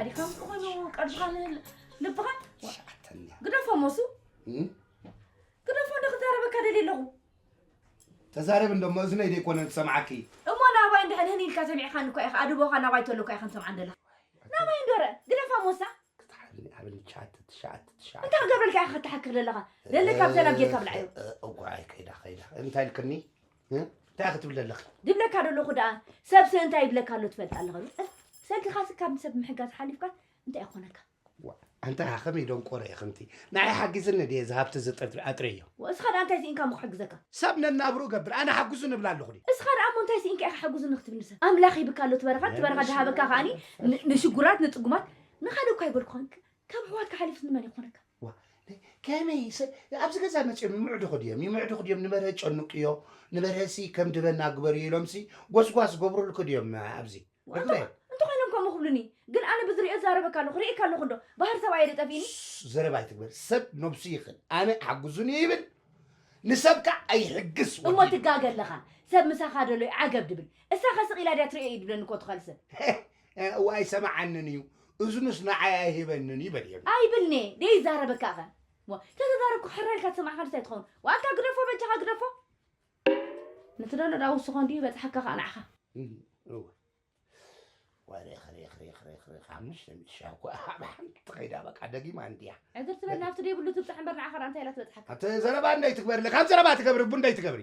ዲኻም ዝኾኑ ቀልብኻ ንህል ልብኻ ሸዓተኛ ግደፎ ሞሱ እም? ግደፎ እንደ ክዛረበካ ደልየ ኣለኹ። ተዛረብ እንደሞ እዝነይ ደይኮነ ዝሰምዓኪ። እሞ ናባይ እንድሕር ህን ኢልካ ሰሚዕኻኒ እኳ ኢኻ ኣድቦኻ ናባይ ተሎ እኳ ኢኻ ንሰምዓ እንደለኻ። ናባይ እንደረ ግደፋ ሞሳ ክትሓልኒ ኣብን ሸዓተ ትሽዓተ ትሽዓተ እንታይ ክገብረልካ ኢኻ ከተሓክኽ ዘለኻ? ለለካ ብዘናብ ጌርካ ብላዕዮ። እኳ ኣይ ከይዳ ከይዳ እንታይ ኢልክኒ? እ? እንታይ ክትብል ዘለኺ? ድብለካ ደለኹ ደኣ ሰብ ስለ እንታይ ይብለካ ኣሎ ትፈልጥ ኣለኻ? ሰልክኻስ ካብ ሰብ ምሕጋዝ ሓሊፍካ እንታይ ይኾነካ? ዋ፣ ኣንታ ከመይ ደንቆሮ ኢኽንቲ? ንዓይ ሓጊዝኒ ድየ ዝሃብቲ ዝጥሪ ኣጥረዮ? ወ- እስኻ ደኣ እንታይ ስኢንካ እሞ ክሕግዘካ? ሰብ ነናብሩ ገብር ኣነ ሓግዙ ንብል ኣለኹ ድየ? እስኻ ደኣ እሞ እንታይ ስኢንካ ኢኻ ሓግዙኒ ክትብል ንሰብ? ኣምላኽ ሂብካ ኣሎ ትበረኻ ትበረኻ ድሃበካ ከኣኒ ን- ንሽጉራት ንጽጉማት ንኻልእ እኳ ይበልኩኻን ካብ ኣሕዋትካ ሓሊፍስ ንመን ይኾነካ? ዋ፣ ከመይ ሰ- ኣብዚ ገዛ መፅኦም ይምዕድኹ ድዮም? ይምዕድኹ ድዮም? ንበርሀ ጨንቅዮ ንበርሀሲ ከም ድበና ግበርዮ ኢሎምሲ ጎስጓስ ገብሩልኩ ድዮም ኣብዚ? እንተኾይኖም ከምኡ ክብሉኒ ግን ኣነ ብዝሪኦ ዛረበካ ኣለኹ ርእካ ኣለኹ ዶ ባህር ሰብኣየ ዶ ጠፊእኒ ዘረባ ኣይትግበር ሰብ ነብሱ ይኽእል ኣነ ሓግዙኒ ይብል ንሰብ ከዓ ኣይሕግዝ እሞ ትጋገ ኣለኻ ሰብ ምሳኻ ደሎ እዩ ዓገብ ድብል እሳ ከስቕ ኢላ ድያ ትርእዮ እዩ ድብለኒ እኮ ትኸል ሰብ እዋ ኣይሰማዓንን እዩ እዝኑስ ንዓይ ኣይህበንን እዩ በልየሉ ኣይብልኒ ደይ ዛረበካ ኸ ተተዛረብኩ ሕራልካ ትሰማዕካ ንስታይ ትኸውን ዋንታ ግደፎ በጃኻ ግደፎ ነቲ ደሎ ዳውስኾ እንዲዩ በፅሓካ ከዓ ንዓኻ ወሬ ክሬ ክሬ ክሬ ክሬ ሓሙሽተ ሚእቲ ሻኩ ኣብ ሓንቲ ከይዳ በቃ ደጊማ እንዲያ ዕግር ትበል ናብቲ ደይብሉ ትብፃሕ እምበር ንዓኻ ራእንታ ኢላ ትበፅሓካ ኣብቲ ዘረባ እንዳይ ትግበርለ ካብ ዘረባ ትገብሪ ቡንዳይ ትገብሪ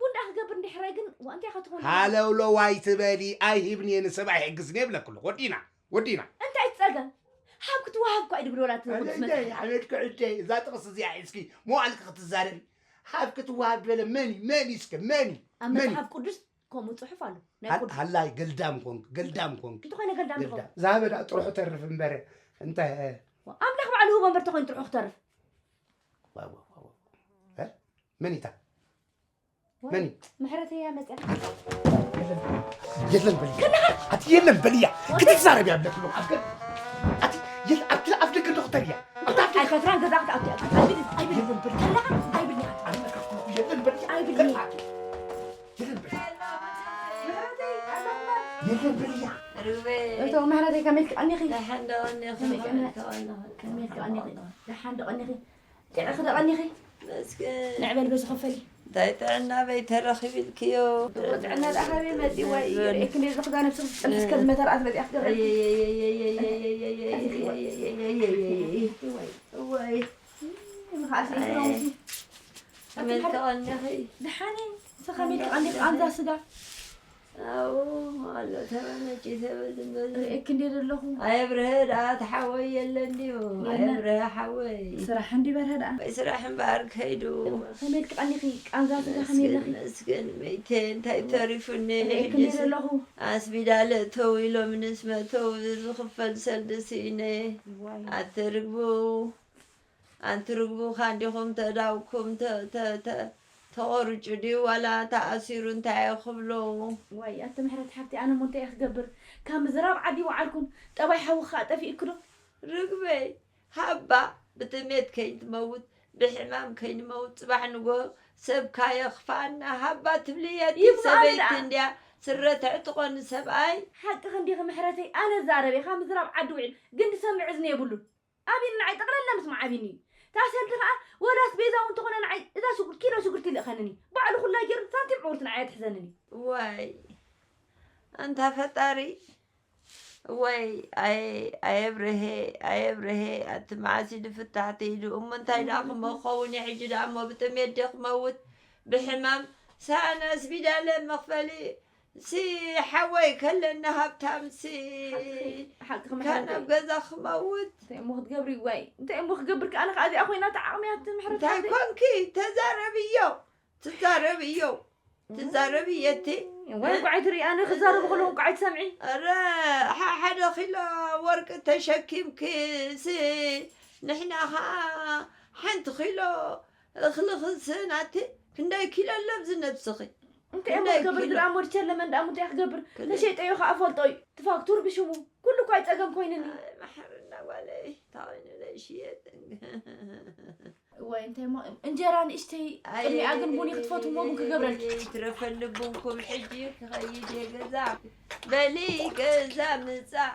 ቡንዳ ክገብር እንዲሕራይ ግን ዋእንቲኻ ትኾን ሃለውለዋይ ትበሊ ኣይሂብን እየ ንሰብ ኣይሕግዝን የብለክሉ ወዲና ወዲና እንታይ ትፀገም ሃብ ክትወሃብ እኳ እዩ ድብል ወላ ትመፅእ ሓመድ ክዕደይ እዛ ጥቕስ እዚኣ ሒዝኪ መዋዕልኪ ክትዛረቢ ሃብ ክትወሃብ ዝበለ መን እዩ መን እዩ እስከ መን እዩ ኣብ መን እዩ መፅሓፍ ቅዱስ ከምኡ ፅሑፍ ኣሎ ናይ ሃ- ቅዱስ ሃላይ ገልዳም ኮንክ ገልዳም ኮንክ እንተኾይነ ገልዳም ድኾን ገልዳም ዝሃበ ዳ ጥርሑ ተርፍ እምበረ እንታይ እ፣ ኣምላኽ ባዕሉ ህቦ እምበር ተኾይኑ ጥርሑ ክተርፍ ዋው፣ ዋው፣ ዋው፣ ዋው። እ? መን ይታ መን እዩ? ምሕረተይ እያ መፅያ የለን በልያ ኣቲ የለን በልያ ክትዛረብ ያብለክሎ ኣቲ የለ ኣብቲ ኣፍ ደገ ዶክተር እያ ኣብቲ ኣፍ ደገ ኣይፈትራን ገዛ ክትኣቱ ኣይብል ኣይብል የለን በልያ ከለኻ ኣይብል የለን በልያ ኣይብል የለን በልያ የለን በልያ እቶ ምሕረተይ ከመይ ትቀኒኺ ደሓን ደቐኒኺ ከመይ ትቀኒኺ ደሓን ደቐኒኺ ጥዕኺ ደቐኒኺ ንዕበል በዚ ክፈሊ እንታይ ጥዕና በይተረኺብ ኢልክዮ ጥዕና ደሓበይ መፂዋ ይርእየክ እንደ ዝኽዳ ነብሲ ክትጨንስ ከዝመተርኣት መፂኣ ክትገብረልኪ ወይ ከመይ ተቐኒኺ ደሓኒ ሰኸመይ ተቐኒኽ ኣንዛ ስጋ ኣው ኣሎ ተበነጭ ተበል በል ርእየክ እንደ ዘለኹ ኣየብርሀ ደኣ ተሓወይ የለ እንድዩ ኣየብርሀ ሓወይ ስራሕ እንዲ በርሀ ደኣ ወይ ስራሕ እምበኣር ከይዱ ከመይ ትቀኒኺ ቃንዛ ስጋ ከመይ ኣለኺ መስገን መይተ እንታይ ተሪፉኒ ርእየክ እንደ ዘለኹ ኣስቢዳለ እተው ኢሎም ንስ መተው ዝኽፈል ሰልዲ ስኢነ ኣትርግቡ ኣንቲ ርግቡኻ እንዲኹም ተዳውኩም ተቖርጩ ድዩ ዋላ ተኣሲሩ እንታይ ክብሎ ዋይ ኣቲ ምሕረት ሓፍቲ ኣነ ሞ እንታይ ክገብር ካብ ምዝራብ ዓዲ ይወዓልኩን ጠባይ ሓዊ ከዓ ጠፊእክ ዶ ርግበይ ሃባ ብጥሜት ከይትመውት ብሕማም ከይንመውት ፅባሕ ንጎ ሰብ ካየኽፋና ሃባ ትብልየቲ ይብሉ ኣነ ሰበይቲ ደኣ። እንድያ ስረ ተዕጥቆ ንሰብኣይ ሓቅኺ እንዲኺ ምሕረተይ ኣነ ዛረበ ካብ ምዝራብ ዓዲ ውዒል ግን ዝሰምዕ እዝኒ የብሉን ኣብዩኒ ንዓይ ጠቕለላ ምስማዕ ኣብዩኒ እዩ እታ ሰልዲ ከዓ ወላ ኣስቤዛ እውን እንተኾነ ንዓይ እዛ ሽጉርቲ ኪሎ ሽጉርቲ ይልእኸንኒ ባዕሉ ኩላ ገይሩ ሳንቲም ዕውርቲ ንዓይ ኣትሕዘንኒ ዋይ ኣንታ ፈጣሪ ወይ ኣየ ኣየብርሀ ኣየብርሀ ኣቲ መዓስ ኢሉ ፍታሕቲ ኢሉ እሞ እንታይ ደኣ ክመኸውን እዩ ሕጂ ደኣ እሞ ብጥሜት ድየ ክመውት ብሕማም ሰኣን ኣስቢዳለ መኽፈሊ ሲ ሓወይ ከለና ሃብታም ሲ ሓቅኺ ካን ኣብ ምሕረተይ ገዛ ክመውት እንታይ እሞ ክትገብሪ ዋይ እንታይ እሞ ክገብር ከኣነ ከዓ እዚኣ ኮይና እታ ዓቕሚ እያ ትምሕረት እንታይ ሓፍተይ። ኮንኪ ተዛረብዮ ትዛረብዮ ትዛረብየቲ ዋይ እንቋዕ ትርኢ ኣነ ክዛረቡ ከለዉ እንቋዕ ትሰምዒ ረ ሓደ ኪሎ ወርቂ ተሸኪምኪ ሲ ንሕና ከዓ ሓንቲ ኪሎ እኽሊ ክንስእን ኣቲ ክንደይ ኪሎ ኣለብዚ ነብስኺ እንታይ እሞ ክንደይ ክገብር ኪሎ? ድኣ ሞርቸ ለመን ደኣ እንታይ ክገብር ክንደይ? ተሸይጠዮ ከዓ ፈልጦ እዩ ትፋክቱር ብሽሙ ኩሉ እኳ ይፀገም ኮይንኒ ኣይ፣ ማሕርና ጓለይ ታወይንለይ ሽየጥ ወይ እንታይ እሞ እንጀራ ንእሽተይ ቅድሚኣ ግን ቡን ክትፈትዎ ቡን ክገብረልኪ ትረፈኒ ቡንኩም ሕጂ ክኸይድ እየ ገዛ በሊ ገዛ ምፃእ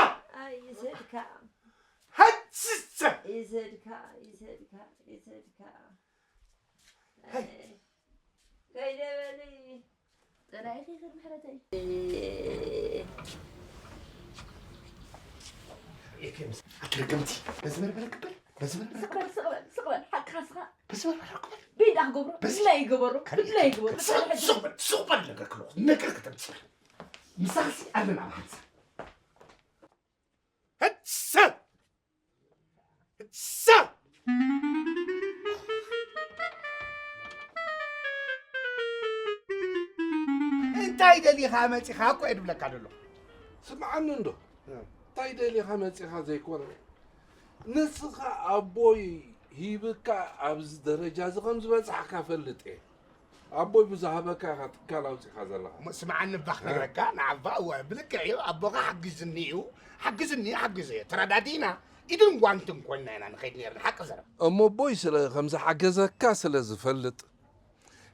ኣይሰድካ። ሃትስሰ። ይሰድካ፣ ይሰድካ፣ ይሰድካ። ከይደ በሊ። ጥራይ ኺኽር ምሕረተይ። ኣትረገምቲ። በዚ በርበረ ክበል፣ በዚ በርበረ ስቕ በል፣ ስቕ በል፣ ስቕ በል። ሓቅኻ ስኻ። በዚ በርበረ ክበል። ብኢዳ ክገብሮ፣ በዚ ብድላይ ይገበሮ፣ ካልእ ብድላይ ይገበሮ። ስቕ፣ ስቕ በል፣ ስቕ በል፣ ነገር ክሎ፣ ነገር ከተምጽእ። ምሳኽሲ ኣለና ኣብ ሓንሳብ። ህድሰ! ህድሰ! እንታይ ደሊኻ መጺኻ እኮ እየ ድብለካ ዘሎ። ስምዓኒ እንዶ፣ እንታይ ደሊኻ መጺኻ ዘይኮነ፣ ንስኻ ኣቦይ ሂብካ ኣብዚ ደረጃ እዚ ከም ዝበጻሕካ ፈልጥ እየ። ኣቦይ ብዝሃበካ ኢኻ ትካል ኣውጺኻ ዘለኻ። እሞ ስምዓኒ እባ ክነግረካ፣ ንዓባ እወ፣ ብልክዕ እዩ፣ ኣቦኻ ሓጊዙኒ እዩ፣ ሓጊዙኒ፣ ሓጊዙ እዩ፣ ተረዳዲእና፣ ኢድን ጓንትን ኮይንና ኢና ንኸይድ ነይርና፣ ሓቂ ዘረባ። እሞ ኣቦይ ስለ፣ ከም ዝሓገዘካ ስለ ዝፈልጥ፣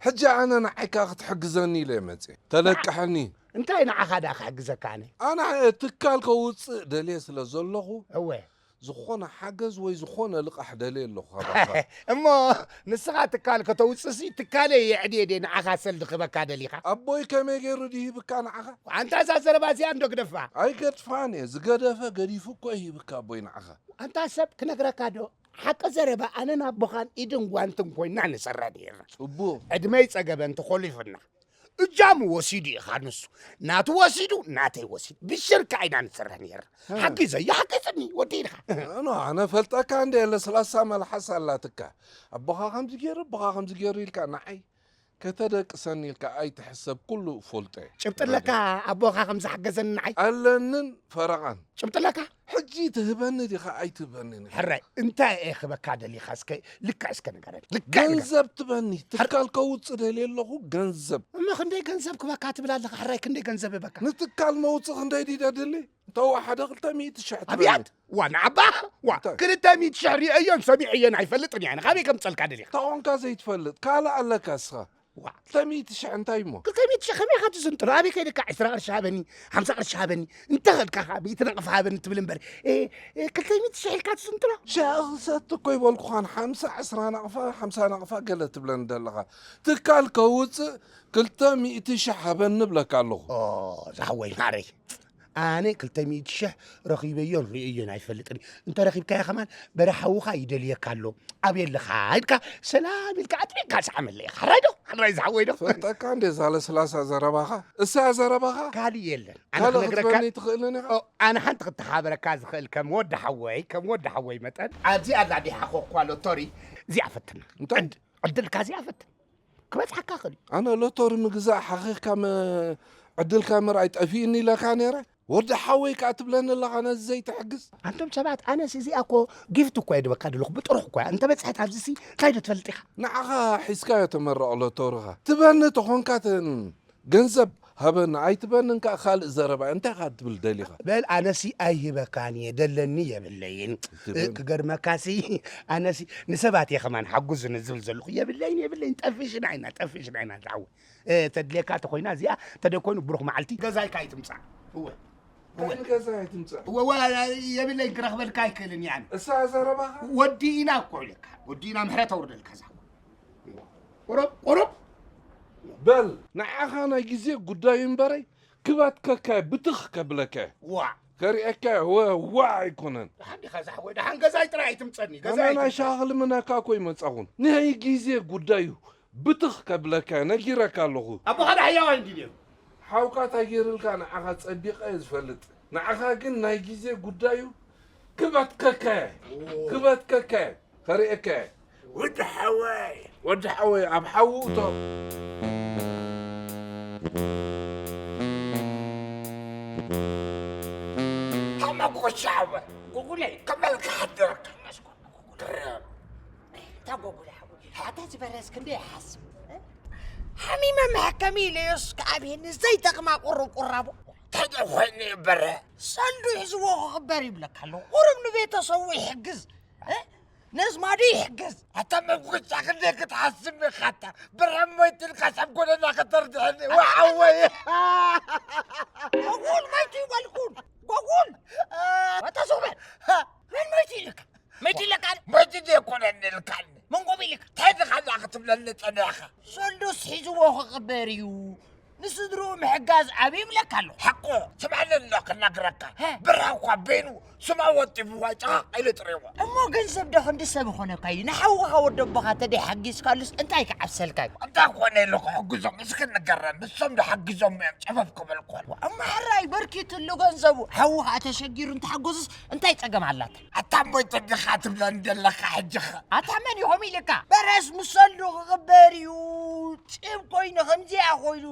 ሕጂ ኣነ ንዓይካ ክትሕግዘኒ ኢለ እየ መጽየ። ተለቅሐኒ። እንታይ ንዓኻ ደኣ ክሕግዘካ ኣነ? ኣነ ትካል ከውጽእ ደልየ ስለ ዘለኹ፣ እወ። ዝኾነ ሓገዝ ወይ ዝኾነ ልቓሕ ደልየ ኣለኹ ካባኻ። እሞ ንስኻ ትካል ከተውጽእሲ፣ ትካለይ የዕድየ ድየ ንዓኻ ሰልዲ ክህበካ ደሊኻ? ኣቦይ ከመይ ገይሩ ድዩ ሂብካ ንዓኻ? ኣንታ እዛ ዘረባ እዚኣ እንዶ ግደፋ። ኣይገድፋን እየ። ዝገደፈ ገዲፉ እኮ ይሂብካ ኣቦይ ንዓኻ። ኣንታ ሰብ ክነግረካ ዶ? ሓቂ ዘረባ ኣነን ኣቦኻን ኢድን ጓንትን ኮይንና ንስረ ነይርና። ጽቡቕ። ዕድመይ ጸገበ እንተኾሊፉና። እጃሙ ወሲዱ ኢኻ ንሱ። ናቱ ወሲዱ፣ ናተይ ወሲዱ። ብሽርካ ኢና ንስረ ነይርና። እ። ሓጊዘዮ፣ ሓጊዝኒ፣ ወዲ ኢድኻ። ኖ፣ ኣነ ፈልጠካ እንደ ለስላሳ መልሓስ ኣላትካ። ኣቦኻ ከምዚ ገይሩ፣ ኣቦኻ ከምዚ ገይሩ ኢልካ ንዓይ ከተደቅሰኒ ኢልካ ኣይትሕሰብ፣ ኩሉ እፈልጦ እየ። ጭብጢ ኣለካ፣ ኣቦኻ ከም ዝሓገዘኒ ንዓይ? ኣለንን ፈረቓን። ጭብጢ ኣለካ? ሕጂ ትህበኒ ዲኻ ኣይትህበንን ኢኻ? ሕራይ፣ እንታይ እየ ክበካ ደሊኻ? እስከ ልክዕ እስከ ንገረኒ። ልክዕ ንገረኒ። ገንዘብ ትበኒ። ሕር- ትካል ከውጽእ ደልየ ኣለኹ፣ ገንዘብ። እሞ ክንደይ ገንዘብ ክበካ ትብል ኣለኻ? ሕራይ፣ ክንደይ ገንዘብ እበካ? ንትካል መውጽእ ክንደይ ድዩ ደድሊ? እንተወሓደ ክልተ ሚእቲ ሽሕ ትበኒ። ኣብያት? ዋ፣ ንዓባ? ዋ፣ እንታይ? ክልተ ሚእቲ ሽሕ ሪአዮን ሰሚዐዮን ኣይፈልጥን እየ። ኣነ ካበይ ከምጸልካ ደሊኻ? ተኾንካ ዘይትፈልጥ፣ ካልእ ኣለካ እስኻ። ዋ። ክልተ ሚእቲ ሽሕ እንታይ እሞ? ክልተ ሚእቲ ሽሕ ከመይ ኢኻ ትዝንጥሎ? ኣበይ ከይድካ ዕስራ ቅርሺ ሃበኒ፣ ሓምሳ ቅርሺ ሃበኒ፣ እንተ ኸድካ ኸኣ ሚእቲ ናቕፋ ሃበኒ ትብል እምበር፣ እ፣ እ፣ ክልተ ሚእቲ ሽሕ ኢልካ ትዝንጥሎ? ሽሕ ክሰቲ እኮ ይበልኩኻን፣ ሓምሳ ዕስራ ናቕፋ፣ ሓምሳ ናቕፋ ገለ ትብለኒ ዘለኻ። ትካል ከውጽእ ክልተ ሚእቲ ሽሕ ሃበኒ እብለካ ኣለኹ። ኦ፣ ዝሓወይ ማረይ። ኣነ ክልተ ሚእቲ ሽሕ ረኺበዮን ርእየዮን ኣይፈልጥን። እንተ ረኺብካዮ ከማን በዳ ሓውኻ ይደልየካ ኣሎ። ኣበይ ኣለኻ ኢልካ ሰላም ኢልካ ኣጥቢቕካ ስዓመለይ ኢኻ። ሕራይ ዶ? ሕራይ ዝሓወይ ዶ? ፈልጠካ እንዴ እዛ ለስላሳ ዘረባኻ? እሳ ዘረባኻ? ካልእ የለን። ኣነ ካልእ ክነግረካ ክትበኒ ትኽእልን ኢኻ? ኦ፣ ኣነ ሓንቲ ክተሓበረካ ዝኽእል ከም ወዲ ሓወይ፣ ከም ወዲ ሓወይ መጠን። ኣብዚ ኣላ ዲሓ ኮኳ ሎቶሪ፣ እዚኣ ፈትና። እንታይ? ዕድ-፣ ዕድልካ እዚኣ ፈትን። ክበጽሓካ ይኽእል እዩ። ኣነ ሎቶሪ ምግዛእ ሓኺኽካ መ-፣ ዕድልካ ምርኣይ ጠፊእኒ ኢለካ ነይረ። ወዲ ሓወይ ከኣ ትብለኒ ኣለኻ ነዚ ዘይትሕግዝ? ኣንቶም ሰባት፣ ኣነስ እዚኣ እኮ ጊፍት እኮ እየ ድበካ ደለኹ፣ ብጥሩኽ እኮ እያ። እንተ በጽሐት ኣብዚሲ እንታይ ዶ ትፈልጥ ኢኻ? ንዓኻ ሒዝካዮ ተመረቕ ሎቶርኻ። ትበኒ ተኾንካ ተ-፣ ገንዘብ ሃበኒ፣ ኣይትበንን ከኣ ካልእ ዘረባ እየ። እንታይ ኢኻ ትብል ደሊኻ? በል ኣነሲ ኣይህበካን እየ፣ ደለኒ የብለይን። ትበል። እ፣ ክገርመካሲ ኣነሲ ንሰባት እየ ከማን ሓጉዝኒ ዝብል ዘለኹ። የብለይን፣ የብለይን፣ ጠፊሽና ኢና፣ ጠፊሽና ኢና ዝዓወ። እ፣ ተድልየካ ተኾይና እዚኣ፣ ተደኮይኑ ብሩኽ መዓልቲ ገዛይካ ኣይትምጻእ። እወ። እወ። ከን ገዛ ኣይትምጻእ። እወ፣ እወ፣ የብለይን፣ ክረኽበልካ ኣይክእልን እየ ኣነ። እሳ ዘረባኻ? ወዲእና እኮ ኢለካ። ወዲእና ምሕረት ኣውርደልካ እዛ። ቁሩብ፣ ቁሩብ። በል፣ ንዓኻ ናይ ግዜ ጉዳይ እምበረይ፣ ክባትከካ እየ፣ ብትኽ ከብለካ እየ። ዋ። ከርእየካ እየ፣ ወ-፣ ዋ ኣይኮነን። ደሓን ዲኻ ዛሕወይ? ደሓን ገዛይ ጥራይ ኣይትምጸኒ፣ ኣነ ገዛይ ናይ ኣይትምጸኒ። ሻኽሊ ምነካ እኮ ይመጻኹን። ናይ ግዜ ጉዳይ እዩ። ብትኽ ከብለካ ነጊረካ ኣለኹ። ኣቦኻ ዳሕያዋይ እንድዩ። ሓውካ እንታይ ገይርልካ ንዓኻ ጸቢቐ እየ ዝፈልጥ። ንዓኻ ግን ናይ ግዜ ጉዳዩ ክበትከካ እየ። ክበትከካ እየ። ከርእየካ እየ። ወዲ ሓወይ። ወዲ ሓወይ ኣብ ሓዉ እቶ። ሓመኩ ሻወ። ጉጉለይ። ከመልካ ሓደርካ መስኮ። እታ ጎጉለ ሓወይ፣ ኣታ ዝበረስ ክንደይ ይሓስብ? ሓሚመ መሕከሚ ኢለዮስ ከኣብየኒ ዘይጠቕማ ቁሩብ ቁራቦ። እንታይ ደኣ ኮይኑ ይበረ? ሰልዱ ሒዝዎ ክቕበር ይብለካ ኣሎ። ቁሩብ ንቤተሰቡ ይሕግዝ። እ? ነዝማዱ ይሕግዝ። ኣታ መጉጫ ክንደይ ክትሓስብ ኢኻ ኣታ? ብረም ሞይትልካ ሰብ ጎደና ከተርድሕኒ። ወሓወይ። ጎጉል መይቱ ይበልኩን። ጎጉል። ኣታ ሱበ። መን መይቱ ኢልካ? መይቱ ኢለካ? መይቱ ዘይኮነኒ ኢልካኒ። መንጎብ ኢልካ? እንታይ ኢኻ እዛ ክትብለኒ ጸኒሕካ? ሰልዱስ ሒዝዎ ክቕበር እዩ። ንስድርኡ ምሕጋዝ ዓብዪ ይብለካ ኣለኹ። ሓቁ፣ ስምዓኒ ኣሎ ክነግረካ። ሀ። ብራ እኳ በይኑ ስማ ወጢፍዋ ጨቓቕ ኢሉ ጥሪዎ። እሞ ገንዘብ ዶ ክንዲ ሰብ ይኾነካ እዩ? ንሓውኻ ወዲ ኣቦኻ ተደይ ሓጊዝካሉስ እንታይ ክዓብሰልካ እዩ? እንታይ ኮነ ኢሉ ክሕግዞም? እስኪ ንገረኒ። ንሶም ዶ ሓጊዞም እዮም ጨፈፍ ክብል ኮሎ? እሞ ሕራይ በርኪትሉ ገንዘቡ። ሓውኻ ተሸጊሩ እንተሓጎሱስ እንታይ ጸገም ኣላታ? ኣታ እሞ ተድኻ ትብለኒ ዘለኻ ሕጂ ኸ? ኣታ መን ኢኹም ኢልካ? በረስ ምሰሉ ክቕበር እዩ። ጭብ ኮይኑ ከምዚኣ ኮይኑ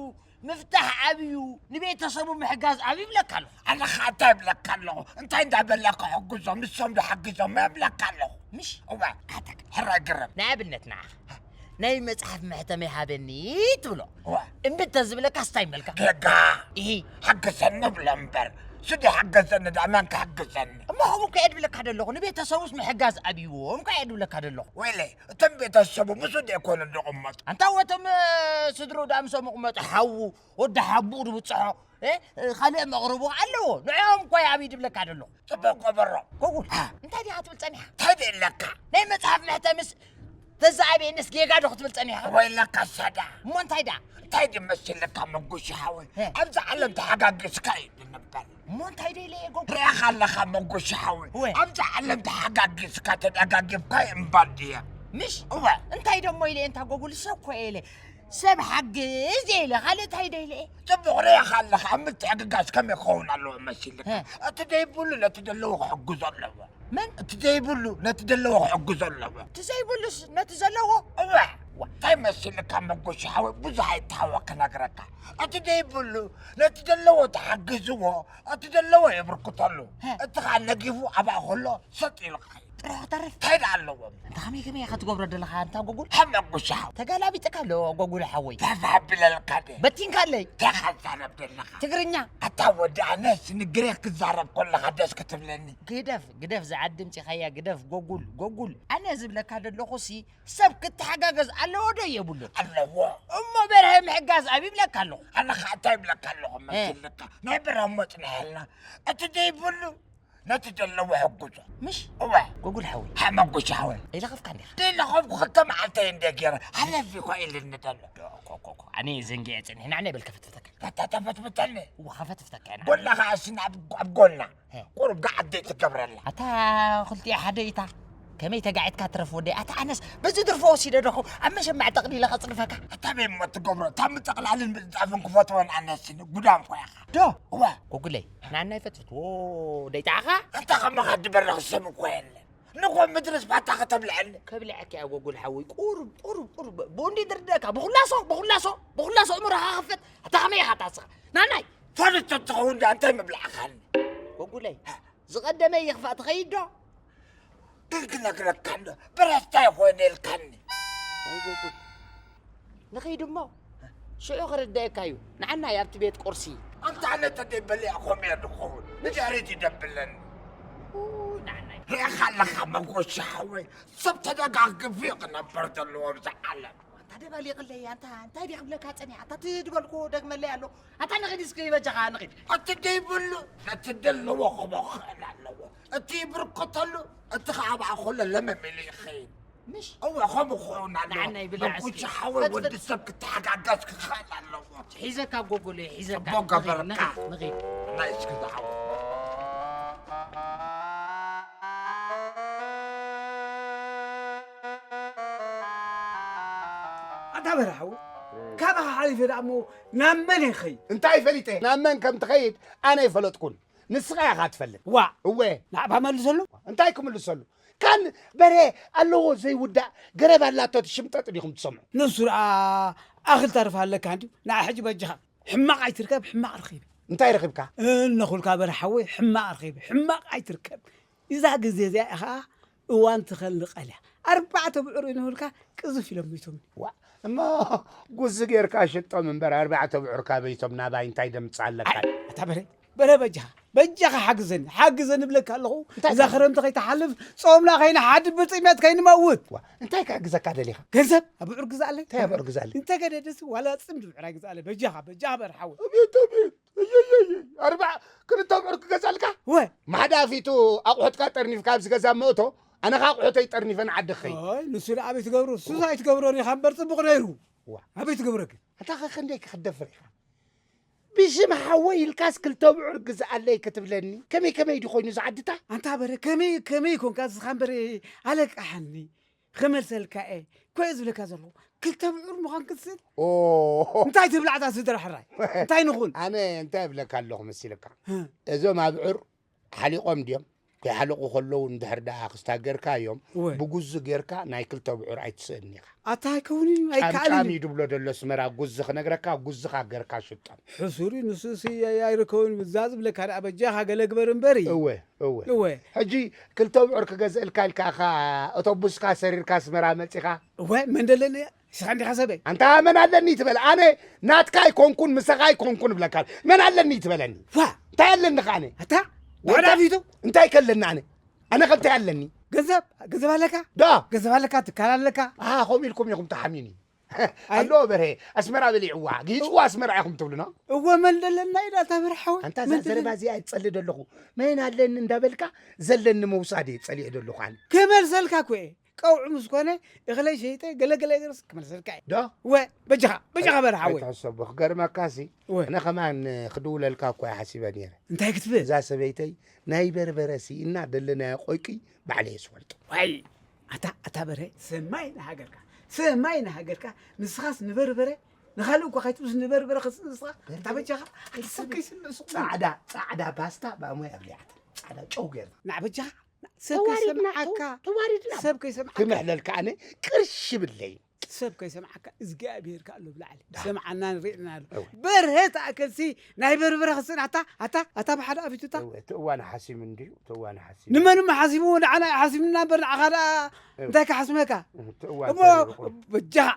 ምፍታሕ ዓብዩ ንቤተሰቡ ምሕጋዝ ዓብዩ ይብለካ ኣለኹ። ኣነ ኸዓ እንታይ ይብለካ ኣለኹ? እንታይ እንዳበላ ክሕግዞም? ንሶም ዶ ሓጊዞም ይብለካ ኣለኹ። ምሽ? እዋ፣ ኣታ ሕራይ ግረም። ንኣብነት ንዓኻ ናይ መጽሓፍ መሕተሚ ሃበኒ ትብሎ። እዋ። እምቢ እንተዝብለካ ስታይ መልካ? ጌጋ። ኢሂ። ሓግዘኒ ብሎ እምበር። ስዲ ሓገዘኒ ደኣ መን ክሕግዘኒ? እሞ ከምኡ እኮ እየ ድብለካ ደለኹ። ንቤተሰቡስ ምሕጋዝ ኣብይዎም እኮ እየ ድብለካ ደለኹ። ወይለይ፣ እቶም ቤተሰቡ ምስኡ ደይኮኑ ዝቕመጡ? ኣንታ ወቶም፣ እ፣ ስድርኡ ደኣ ምስኦም ይቕመጡ። ሓዉ፣ ወዲ ሓቡኡ ድብጽሖ፣ እ፣ ካልእ መቕርቡ ኣለዎ። ንዕኦም እኮ እየ ኣብይ ድብለካ ደለኹ። ጽቡቕ ገበሮ። ጎጉል፣ አ። እንታይ ዲኻ ትብል ጸኒሕካ? እንታይ ደለካ? ናይ መጽሓፍ መሕተምስ ተዛኣበየንስ ጌጋ ዶ ክትብል ጸኒሕካ? ወይለካ ሰዳ። እሞ እንታይ ደኣ? እንታይ ድመስለካ መጉሻ ሓወይ? እ። ኣብዚ ዓለም ተሓጋጊዝካ እዩ ዝንበር። እሞ እንታይ ደለ እየ ጎጉል? ርኢኻ ኣለኻ መጉሻ ሓወይ? ወ። ኣብዚ ዓለም ተሓጋጊዝካ ተደጋጊፍካ እምበር ድየ? ምሽ? እወ። እንታይ ደሞ ኢለ እንታ ጎጉል ሰብ ኮ ኢለ። ሰብ ሓግዝ ኢለ፣ ካልእ እንታይ ደለ እየ? ጽቡቕ ርኢኻ ኣለኻ፣ ኣብ ምትሕግጋዝ ከመይ ክኸውን ኣለዎ መሲልካ? እ። እቲ ደይብሉ ነቲ ዘለዎ ክሕግዞ ኣለዎ። መን? እቲ ዘይብሉ ነቲ ዘለዎ ክሕግዞ ኣለዎ። እቲ ዘይብሉስ ነቲ ዘለዎ? እወ። ዋ። እንታይ መሲልካ መጎሻ ሓወይ? ብዙሕ ኣይተሃወ ክነግረካ። እቲ ዘይብሉ ነቲ ዘለዎ ተሓግዝዎ፣ እቲ ዘለዎ የብርክተሉ። ሀ። እቲ ኸኣ ነጊፉ ኣብኣ ከሎ ሰጥ ኢሉ ክኸይድ። ጥረ ክተርፍ። እንታይ ደኣ ኣለዎም? እንተ ኸመይ ከመይ ኢኻ ትገብሮ ዘለኻ ኣንታ ጎጉል? ሃ መጎሻ ሓወይ። ተጋላቢጥካ ኣሎ ጎጉል ሓወይ። ዳፋ ኣቢለልካ ድየ? በቲንካ ኣለይ። እንታይ ኸ ትዛረብ ዘለኻ? ትግርኛ። ኣታ ወዲ ኣነስ ንግሬክ ክዛረብ ከለኻ ደስ ክትብለኒ። ግደፍ፣ ግደፍ፣ ዝዓዲ ምጺኻያ፣ ግደፍ፣ ጎጉል፣ ጎጉል። ኣነ ዝብለካ ዘለኹሲ፣ ሰብ ክተሓጋገዝ ኣለዎ ዶ የብሉን? ኣለዎ። እሞ በርሀ ምሕጋዝ ኣብ ይብለካ ኣለኹ። ኣነ ኸዓ እንታይ ይብለካ ኣለኹ እ። መሲልካ? ናይ በርሀ እሞ ጽንሐልና። እቲ ዘይብሉ ነቲ ዘለዎ ሕጉዞ። ምሽ? እወ። ጎጉል ሓወይ። ሓመጉሽ ሓወይ። ኣይለኸፍካ እንዲኻ? ዘይለኸፍኩ ክልተ መዓልቲ እየ እንደ ገይረ። ሓለፍ እኮ ኢልኒ ዘሎ። ዶ፣ ኮ፣ ኮ፣ ኮ። ኣነ ዘንጊዐ ጽኒሕ። ንዓና ይበል ከፈትፍተካ። ፈታ ተፈትፍተኒ። እወ፣ ከፈትፍተካ ኢና። ጎና ኸዓ እስና ኣብ፣ ኣብ ጎና። ሄ። ቁሩብ ገዓት ዘይትገብረላ። ኣታ ክልቲኣ ሓደ ኢታ። ከመይ ተጋዒትካ ትረፍ ወደይ? ኣታ ኣነስ በዚ ድርፎ ወሲደ ዶ ኸው ኣብ መሸማዕ ጠቕሊለ ከጽድፈካ? ኣታ በይ እሞ ትገብሮ። እታ ምጥቕላልን ምጽጻፍን ክፈትወን ኣነስ ጉዳም ኮ ኢኻ። ዶ? እወ። ጎጉለይ፣ ንዓና ይፈትፍት። ዎ፣ ደይጣዕኻ? ኣታ ከማኻ ድበረኽ ሰብ እኮ የለን። ንኾ ምድርስ ባታ ከተብልዐኒ። ከብልዐካ እያ ጎጉል ሓወይ። ቁሩብ፣ ቁሩብ፣ ቁሩብ። ቦንዲ ድርደካ። ብኹላሶ፣ ብኹላሶ፣ ብኹላሶ እምሮኻ ክፈት። ኣታ ከመይ ኢኻ ታስኻ? ናናይ። ፈለጥ ተትኸውን ደኣ እንታይ ምብላዕኻኒ? ጎጉለይ፣ ዝቐደመ ይኽፋእ ትኸይድ ዶ? ግን ክነግረካ ኣሎ፣ ብረስታይ ኾይነ ኢልካኒ። ኣይ ጎጉል፣ ንኸይድ እሞ ሽዑ ክርደአካ እዩ። ንዓና እዩ ኣብቲ ቤት ቁርሲ። ኣንታ ኣነ ተደይበሊዐ ኾም እየ ድኸውን፣ ንድሕሪት ይደብለኒ። ኡ፣ ንዓና እዩ። ርኢኻ ኣለኻ መጎሻ ሓወይ፣ ሰብ ተደጋጊፉ እዩ ክነበር ዘለዎ ኣብዚ ዓለም። ኣንታ ደባሊቕለይ፣ ኣንታ እንታይ ድየ ክብለካ ጸኒሐ? ኣታ እቲ ድበልኩ ደግመለይ ኣሎ። ኣታ ንኺድ እስኪ በጃኻ ንኺድ። እቲ ደይብሉ ነቲ ደለዎ ክቦ ክኽእል ኣለዎ። እቲ ይብርክተሉ፣ እቲ ኸዓ ኣብኣ ኾሎ ለመም ኢሉ ይኸይድ። ምሽ? እወ፣ ከምኡ ክኸውን ኣለዎ። ንዓና ይብላዕ እስኪ። መጉሻ ሓወይ ፈትፍት። ወዲ ሰብ ክተሓጋገዝ ክኽእል ኣለዎ። ሒዘካ ጎጎለ፣ ሒዘካ። ጽቡቕ ገበርካ። ንኺድ፣ ንኺድ። ናይ እስኪ ዝሓወ። ኣታ በርሃ ሓወይ፣ ካባኻ ሓሊፈ ደኣ እሞ ናብ መን እየ ክኸይድ? እንታይ ፈሊጠ? ናብ መን ከም ትኸይድ ኣነ ኣይፈለጥኩን። ንስኻ ኢኻ ትፈልጥ። ዋእ! እወ። ናዕባ መልሰሉ። እንታይ ክምልሰሉ? ካን በሬ ኣለዎ ዘይውዳእ ገረብ ኣላቶ ትሽምጠጥ ዲኹም ትሰምዑ? ንሱ ደኣ ኣኽል ተርፍ ኣለካ እንድዩ። ንዓ ሕጂ በጃኻ ሕማቕ ኣይትርከብ፣ ሕማቕ ረኺበ። እንታይ ረኺብካ? እነኹልካ በርሃ ሓወይ፣ ሕማቕ ረኺበ። ሕማቕ ኣይትርከብ። እዛ ግዜ እዚኣ ኢኻ እዋን ትኸል ንቐል እያ። ኣርባዕተ ብዑር ይንህልካ ቅዝፍ ኢሎም ሚቶም። ዋ፣ እሞ ጉዚ ጌርካ ሽጦም እምበር ኣርባዕተ ብዑር ካበይቶም ናባይ እንታይ ደምጽእ ኣለካ? ኣይ፣ ኣታ በረ፣ በረ በጃኻ፣ በጃኻ ሓግዘኒ፣ ሓግዘኒ እብለካ ኣለኹ። እንታይ እዛ ክረምቲ ከይትሓልፍ ጾምና ከይንሓድር ብጥሜት ከይንመውት። ዋ፣ እንታይ ክሕግዘካ ደሊኻ? ገንዘብ ኣብ ብዑር ግዛኣለይ። እንታይ ኣብ ብዑር ግዛኣለይ? እንተገደደሲ ዋላ ጽምዲ ብዑር ኣይግዛኣለይ። በጃኻ፣ በጃኻ በርሃ ሓወይ። ኣቤት፣ ኣቤት። እየየየ፣ ኣርባዕ ክልተ ኣብዑር ክገዛልካ? ወ። ማሕዳ ፊቱ ኣቑሑትካ ጠርኒፍካ ኣብዚ ገዛ ምእቶ፣ ኣነ ኸኣ ኣቑሑተይ ጠርኒፈ ንዓዲ ክኸይድ። ኣይ፣ ንሱ ደኣ ኣበይ ትገብሮ? ንሱስ ኣይትገብሮን ኢኻ እምበር ጽቡቕ ነይሩ። ዋ። ኣበይ ትገብሮ ግን? ኣታ ኸ ክንደይ ክትደፍር ኢኻ? ብሽም ሓወይ ኢልካስ ክልተ ኣብዑር ግዝኣለይ ክትብለኒ? ከመይ ከመይ ድዩ ኮይኑ ዝዓድታ? ኣንታ በረ፣ ከመይ፣ ከመይ ኮንካ ንስኻ እምበር ኣለቃሓኒ። ክመልሰልካ እየ። ኮየ ዝብለካ ዘለኹ፣ ክልተ ብዑር ምዃን ክትስእል? ኦ። እንታይ ትብላዕ እታ ስድራ ሕራይ? እንታይ ንኹን? ኣነ እንታይ እብለካ ኣለኹ መሲልካ? ህ። እዞም ኣብዑር ሓሊቖም ድዮም? ከይሓለቑ ከለዉ እንድሕር ደኣ ክስታ ጌርካዮም፣ እወ። ብጉዙ ጌርካ ናይ ክልተ ብዑር ኣይትስእን ኢኻ። ኣታ ኣይከውን እዩ፣ ጫምጫም ኣይከኣልን እዩ እዩ። ድብሎ ደሎ ኣስመራ ጉዚ ክነግረካ፣ ጉዝኻ ጌርካ ሽጦም። ሕሱር እዩ፣ ንሱሲ ኣይ-፣ ኣይርከብን እዩ። እዛ ዝብለካ ደኣ በጃኻ ገለ ግበር እምበሪ። እወ፣ እወ። እወ። ሕጂ ክልተ ብዑር ክገዝእልካ ኢልካ ኢኻ ኣውቶቡስካ ሰሪርካ ኣስመራ መጺኻ? እወ፣ መን ደለኒ? ንስኻ እንዲኻ ሰበይ። ኣንታ መን ኣለኒ ትበል? ኣነ ናትካ ኣይኮንኩን፣ ምሳኻ ኣይኮንኩን እብለካ። መን ኣለኒ ትበለኒ? ዋ! እንታይ ኣለኒ ኸ ኣነ? ኣታ? እንታይ? ብዕዳ ፊቱ? እንታይ ከለኒ ኣነ? ኣነ ከ እንታይ ኣለኒ? ገንዘብ፣ ገንዘብ ኣለካ? ዳ። ገንዘብ ኣለካ፣ ትካል ኣለካ? ኣሃ፣ ከምኡ ኢልኩም ኢኹም ተሓሚኒ። ኣይ። ኣሎ በርሄ፣ ኣስመራ በሊዕዋ፣ ጊህጽዋ ኣስመራ ኢኹም ትብሉና? እወ፣ መን ደለና ኢላ እታ በርሓወ? ኣንታ እዛ መን ደለና? ዘረባ እዚኣ እየ ዝጸልእ ደለኹ። መን ኣለኒ እንዳበልካ ዘለኒ ምውሳድ እየ ጸሊኤ ደለኹ ኣነ። ክመልሰልካ እኮ እየ። ቀውዒ ምስ ኮነ እኽለይ ሸይጠ ገለ ገለ ገርስ ክመልሰልካ እየ። ዶ? እወ፣ በጃኻ፣ በጃኻ በርሓወ። ኣይትሕሰቦ፣ ክገርመካሲ፣ እወ። ኣነ ከማን ክድውለልካ እኮ እየ ሓሲበ ነይረ። እንታይ ክትብል? እዛ ሰበይተይ ናይ በርበረ ስኢና ደለናዮ ቆይቂ ባዕለይ እየ ዝፈልጦ። ዋይ፣ ኣታ፣ ኣታ በርሀ፣ ሰማይ ንሃገርካ፣ ሰማይ ንሃገርካ፣ ንስኻስ ንበርበረ፣ ንኻልእ እኳ ከይትብስ ንበርበረ ክስ-፣ ንስኻ፣ በርበረ፣ ኣታ በጃኻ፣ ኣታ ሰብ ከይስምዕ ስቕ በል። ጻዕዳ፣ ጻዕዳ ፓስታ ብኣሞይ ኣብሊዓታ፣ ጻዕዳ ጨው ጌርና። ንዓ በጃኻ፣ ሰብ ተዋሪድና፣ ከይሰምዓካ፣ ተው-፣ ተዋሪድና። ሰብ ከይሰምዓካ። ክምሕለልካ ኣነ ቅርሺ ብለይ። ሰብ ከይሰምዓካ እግዚኣብሄር ከ ኣሎ ብላዕሊ። ዳ። ሰምዓና ንሪእና ኣሎ። እወ። በርሀ ተኣከልሲ ናይ በርበረ ክስእን ኣታ፣ ኣታ፣ ኣታ ብሓደ ኣፊቱታ። እወ፣ እቲ እዋን ሓሲም እንድዩ፣ እቲ እዋን ሓሲም። ንመን እሞ ሓሲምዎ? ንዓና እዩ ሓሲምና እምበር ንዓኻ ደኣ እወ። እንታይ ክሓስመካ? እቲ እዋን እሞ ተሪሩ ቁሩብ። በጃኻ።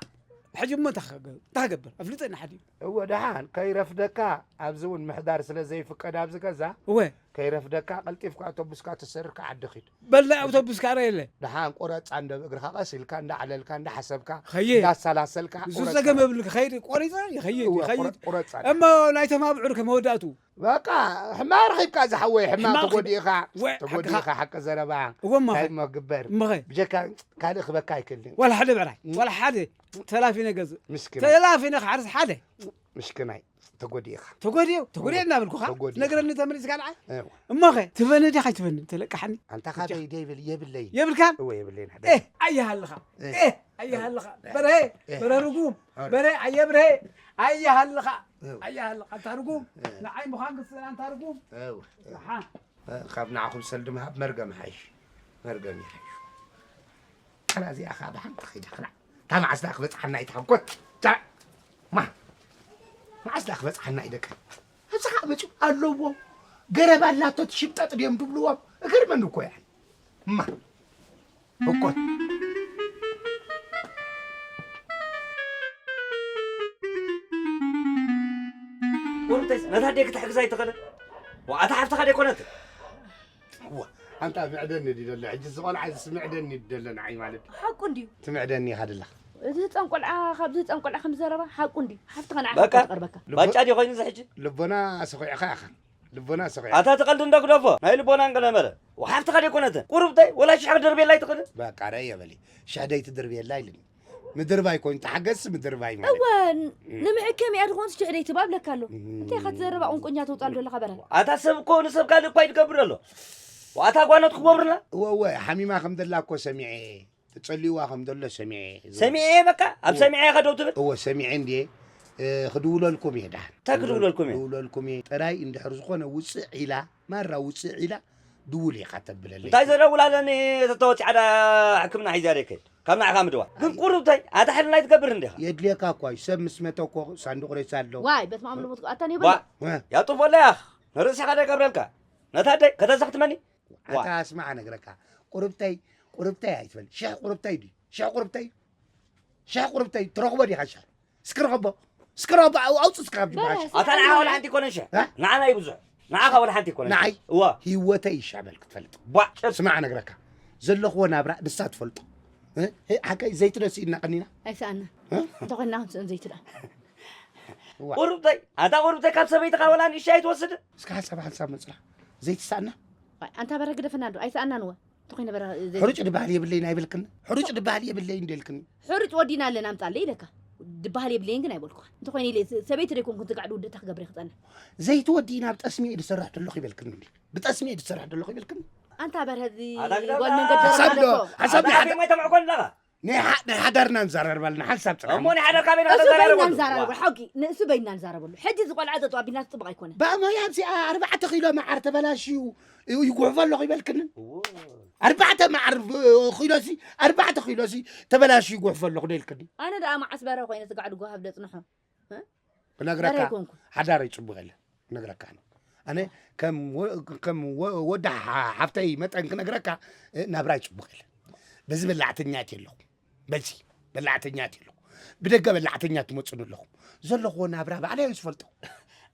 ሕጂ እሞ እንታይ ክገ-፣ እንታይ ክገብር? ኣፍልጠኒ ሓዲኡ። እወ፣ ደሓን ከይረፍደካ ኣብዚ እውን ምሕዳር ስለ ዘይፍቀድ ኣብዚ ገዛ፣ እወ። ከይረፍደካ ቀልጢፍካ ኣውቶቡስካ ተሰሪርካ ዓዲ ኪድ። በል ናይ ኣውቶቡስ ካራ የለ። ደሓን ቁረጻ እንደ እግርኻ ቀስ ኢልካ እንዳዓለልካ እንዳሓሰብካ ኸይድ። እንዳሰላሰልካ ንሱ ቁረጻ። ጸገም የብሉ፣ ክኸይድ ቆሪጸ ይኸይድ፣ እወ፣ ይኸይድ። ቁረ-፣ ቁረጻ። እሞ ናይቶም ኣብዑር ከ መወዳእቱ? በቃ ሕማቕ ረኺብካ ዝሓወይ፣ ሕማቕ ሕማቕ ተጎዲእኻ፣ ወ-፣ ተጎዲእኻ ሓቅኻ። ሓቂ ዘረባ። እወ፣ እሞ እንታይ ኸ? እሞ ግበር? እሞ ኸ? ብጀካ ካልእ ክበካ ኣይክእልን። ዋላ ሓደ ብዕራይ፣ እም። ዋላ ሓደ ተላፊነ ገዝእ። ምስኪናይ። ተላፊነ ክሓርስ ሓደ። ምስኪናይ፣ ተጎዲእኻ። ተጎዲኡ፣ ተጎዲኡ እወ። እናበልኩኻ። ተጎዲእኻ። ትነግረኒ ተመሊስካ ንዓይ? እወ። እሞ ኸ፣ ትበኒ ዲኻ ኣይትበኒ? ተለቃሓኒ። ኣንታ ብቻ። ካበይ ደይብል-፣ የብለይን። የብልካን? እወ፣ የብለይን፣ ሓደ። ኤህ፣ ኣየሃልኻ። ኤህ። ኤህ፣ ኣየሃልኻ። ኤህ። በርሀ፣ ኤህ። በርሀ ርጉም። ኣረ። በርሀ፣ ኣየ በርሀ። ኣየሃልኻ። እወ። ኣየሃልኻ። ኣንታ ርጉም። ኤህ። ንዓይ ምዃን ክትስእን ኣንታ ርጉም። እወ። ደሓን። እ፣ ካብ ንዓኹም ሰልዲ ምሃብ መርገም ይሓይሽ። መርገም ይሓይሽ። ኣነ እዚኣ ኸኣ ብሓንቲ ኸይዳ ኽላዕ። እታ መዓስ ደኣ ክበጽሓና እዩ ተሓንኮት? ታ-፣ ማ-፣ መዓስ ደኣ ክበጽሓና እዩ ደቀይ? ኣብዚ ኸኣ መጺኡ ኣለዎ። ገረብ ኣላቶ ትሽምጠጥ ድዮም ድብልዎም? እገርመኒ እኮ እያ። ማ-፣ እኮ። ወንተይስ ነታ ኣደ ክትሕግዛ ኣይትኽእልን? ዋእ፣ እታ ሓፍትኻ ደይኮነትን? እዋ፣ ኣንታ ምዕደኒ ድዩ ደሎ? ሕጂ እዚ ቆልዓ እዚ ስምዕደኒ ድዩ ደሎ ንዓይ ማለት? ሓቁ እንድዩ። ትምዕደኒ ኢኻ ደለኻ። እዚ ህጻን ቆልዓ፣ ካብዚ ህጻን ቆልዓ ከም ዘረባ ሓቁ እንድዩ። ሓፍትኻ ንዓኻ በቃ፣ እኮ ትቐርበካ። ልቦ-፣ ባጫ ድዩ ኮይኑ እዚ ሕጂ? ልቦና ሰኺዕኻ ኢኻ። ልቦና ሰኺዕካ። ኣታ ትቐልድ እንዶ ግደፎ። ናይ ልቦና እንቀለመለ። ወሓፍትኻ ደይኮነትን? ቁሩብተይ፣ ወላ ሽሕ ክትድርብየላ ኣይትኽእልን? በቃ፣ ረእየ በሊ። ሽሕ ደይትድርብየላ ኢልኒ። ምድርባይ ኮይኑ፣ ተሓገዝሲ ምድርባይ ማለት። እወ፣ ን-፣ እም። ንምሕከም እያ ዝኾንስ ሽሕ ደይትባ እብለካ ኣሎ። እም። እንታይ ኢኻ ትዘረባ ቁንቁኛ ተውጻሉ ዘለኻ በረ? ኣታ ሰብ እኮ ንሰብ ካልእ እኳ እዩ ዝገብር ዘሎ። ዋታ ጓኖት ክገብሩና? እወ፣ እወ፣ ሓሚማ ከም ዘላ እኮ ሰሚዐ እየ። ጸሊዋ ከም ዘሎ ሰሚዐ። ሰሚዐ እየ በቃ፣ ኣብ እወ። ሰሚዐ እየ ከደው ትብል? እወ፣ ሰሚዐ እንድየ። እ፣ ክድውለልኩም እየ ደሓን። እንታይ ክድውለልኩም እየ? ክድውለልኩም እየ። ጥራይ እንድሕር ዝኾነ ውጽዕ ኢላ፣ ማራ ውጽዕ ኢላ፣ ድውል ኢኻ ተብለለይ። እንታይ ዘደውል ኣለኒ? እተወ ጻዕዳ ሕክምና ሒዛ ደይ ከይድ። ካብ ንዓኻ ምድዋል። ግን ኣይ። ቁሩብተይ፣ ኣታ ሕልና ኣይትገብር እንዲኻ? የድልየካ እኳ እዩ። ሰብ ምስ መተ እኮ ሳንዱቕ ሬሳ ኣሎ። ዋይ፣ በት ማእምሮ ሞት ኣታ ኔበላ። ዋ፣ እ። ያጡፎለያ፣ ንርእስኻ ደይ ገብረልካ። ነታ ደይ፣ ከተዘኽትመኒ? ዋ። ኣታ ስማዕ ነግረካ። ቁርብተይ፣ ቁርብተይ ኣይትበል። ሽሕ ቁርብተይ ድዩ? ሽሕ ቁርብተይ? ሽሕ ቁርብተይ ትረኽቦ ዲኻ ሽሕ? እስኪ ረኽቦ። እስኪ ረኽቦ፣ ኣው-፣ ኣውጽእ እስኪ ካብ ጅብሃሽ። በረስ። ኣታ ንዓኻ ወላ ሓንቲ ይኮነን ሽሕ። እ? ንዓና እዩ ብዙሕ። ንዓኻ ወላ ሓንቲ ይኮነን ንዓይ? ሽሕ። እዋ። ህይወተይ እዩ ሽሕ በል ክትፈልጥ። ቧ፣ ጨብ። ስማዕ ነግረካ። ዘለኽዎ ናብራ ንሳ ትፈልጦ። እ? ሄ፣ ሓቀይ ዘይቲ ዶ ስኢና ቀኒና? ኣይሰኣና። እ? እንተኾይና ክንስእን ዘይቲ ደኣ። እዋ። ቁርብተይ፣ ኣታ ቁርብተይ ካብ ሰበይትኻ ወላ ንእሽተይ ኣይትወስድ? እስከ ሓንሳብ ሓንሳብ መጽና። ዘይትሰኣና? ኣይ፣ ኣንታ በረ ግደፈና እንዶ፣ ኣይሰኣናን እወ። እንተኾይነ በረ ዘይ- ሕሩጭ ድበሃል የብለይን ኣይበልክን? ሕሩጭ ድበሃል የብለይን እንደ ኢልክኒ? ሕሩጭ ወዲና ኣለና ኣምጻለይ ኢለካ። ድበሃል የብለይን ግን ኣይበልኩኻ። እንተኾይነ ኢለ ሰ-፣ ሰበይቲ ደይኮንኩ እንትጋዕ ድውድእታ ክገብር ይኽጸና። ዘይቲ ወዲና ኣብ ጠስሚ እየ ዝሰርሕ ተለኹ ይበልክኒ እንዲ? ብጠስሚ እየ ዝሰርሕ ተለኹ ይበልክኒ? ኣንታ በርሀ እዚ ኣታ ግዳ ጓል መንገድ ሓሳብ ዘረባ ዶ? ኣለኮ። ሓሳብ ኣታ ዶ? ሓሳብ ኣይተምዕኮን ኣለኻ? ናይ ሓ-፣ ናይ ሓዳርና ንዘራረብ ኣለና፣ ሓንሳብ ጽናሕ። እሞ ናይ ሓዳርካ ቤት ኣንተ ከተዘራረበሉ? በይና ንዛረበሉ፣ ሓውኪ፣ ንእሱ በይና ንዛረበሉ። ሕጂ እዚ ቆልዓ ተጠዋቢልና ጽቡቕ ኣይኮነን። ብኣሞያ ኣብዚኣ ኣርባዕተ ኪሎ መዓር ተበላሽዩ ይጉሕፎ ኣለኹ ይበልክንን? እዎ። ኣርባዕተ መዓር ብ-፣ ኪሎሲ፣ ኣርባዕተ ኪሎሲ ተበላሽዩ ይጉሕፎ ኣለኹ ዶ ኢልክኒ? ኣነ ደኣ መዓስ በረ ኮይነ ስጋዕ ድጓሃብ ደጽንሖ። እ? ክነግረካ፣ በረ ኣይኮንኩን። ሓዳረይ ጽቡቕ የለን። ክነግረካ ኣነ። ኣነ ከም ወ-፣ ከም ወ-፣ ወዲ ሓ-፣ ሓፍተይ መጠን ክነግረካ፣ እ፣ ናብራይ ጽቡቕ የለን። በዚ በላዕተኛ እትየ ኣለኹ። በዚ በላዕተኛ እትየ ኣለኹ። ብደገ በላዕተኛ ትመጹኒ ኣለኹም። ዘለኹዎ ናብራ ባዕለይ እየ ዝፈልጦ።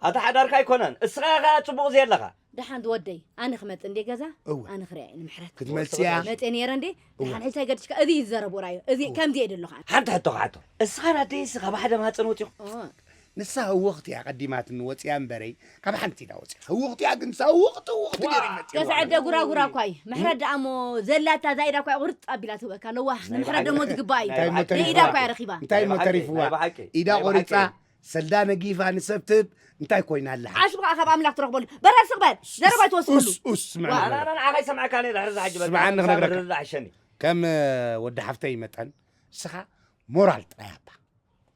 ኣታ ሓዳርካ ኣይኮነን። እስኻ ኢኻ ጽቡቕ ዘየለኻ። ደሓን ዝወደይ፣ ኣነ ክመጽእ እንዴ ገዛ? እወ። ኣነ ክሪኣ እየ ንምሕረት። ክትመጽእያ? መጽእ ነይረ እንዴ? እወ። ደሓን ሕጂ ኣይገድሽካ፣ እዚ እዩ ዝዘረቡ ራዮ። እዚ እወ። ከምዚ እየ ደለኹ ኣነ። ሓንቲ ሕቶ ክሓቶ። እስኻን ኣደይስ ካብ ሓደ ማህጸን ወጺኹም? እወ። ንሳ ህውኽቲ እያ ቀዲማትኒ ወጺኣ እምበረይ፣ ካብ ሓንቲ ኢዳ ወጺኣ። ህውኽቲ እያ ግን ንሳ ህውኽቲ፣ ህውኽቲ ዋ! ገይሩ እዩ መጺእዋ። ገዛ ዕደ ጉራጉራ እኳ እዩ። ምሕረት ደኣ እሞ ዘላታ እዛ ኢዳ እኳ ቁርጥ ኣቢላ ትህበካ። ለዋህ፣ ናይ ንምሕረት ብሓቂ። ደሞ ዝግባእ እዩ። እንታይ እሞ ናይ ብሓቂ። ተሪፍዋ? ኢዳ እኳ እያ ረኺባ። እንታይ እሞ ናይ ብሓቂ። ተሪፍዋ? ናይ ብሓቂ። ኢዳ ናይ ቆሪጻ፣ ብሓቂ። ሰልዳ ነጊፋ ንሰብ ትህብ፣ እንታይ ኮይና ኣላ? ዓስብኻ ካብ ኣምላኽ ትረኽበሉ። በራስ ስቕ በል። ዘረባ ኣይትወስኸሉ። ኡስ፣ ኡስ፣ ስምዓኒ ዋ። ክነግረካ። ኣነ፣ ኣነ ንዓኻ ይሰምዓካ፣ ኣነ ድሕሪ እዚ ሕጂ በቃ ስምዓኒ ክነግረካ። ምሳብ ርድእ ኣሸኒ። ከም፣ እ፣ ወዲ ሓፍተይ መጠን፣ ንስኻ ሞራል ጥራይ ሃባ።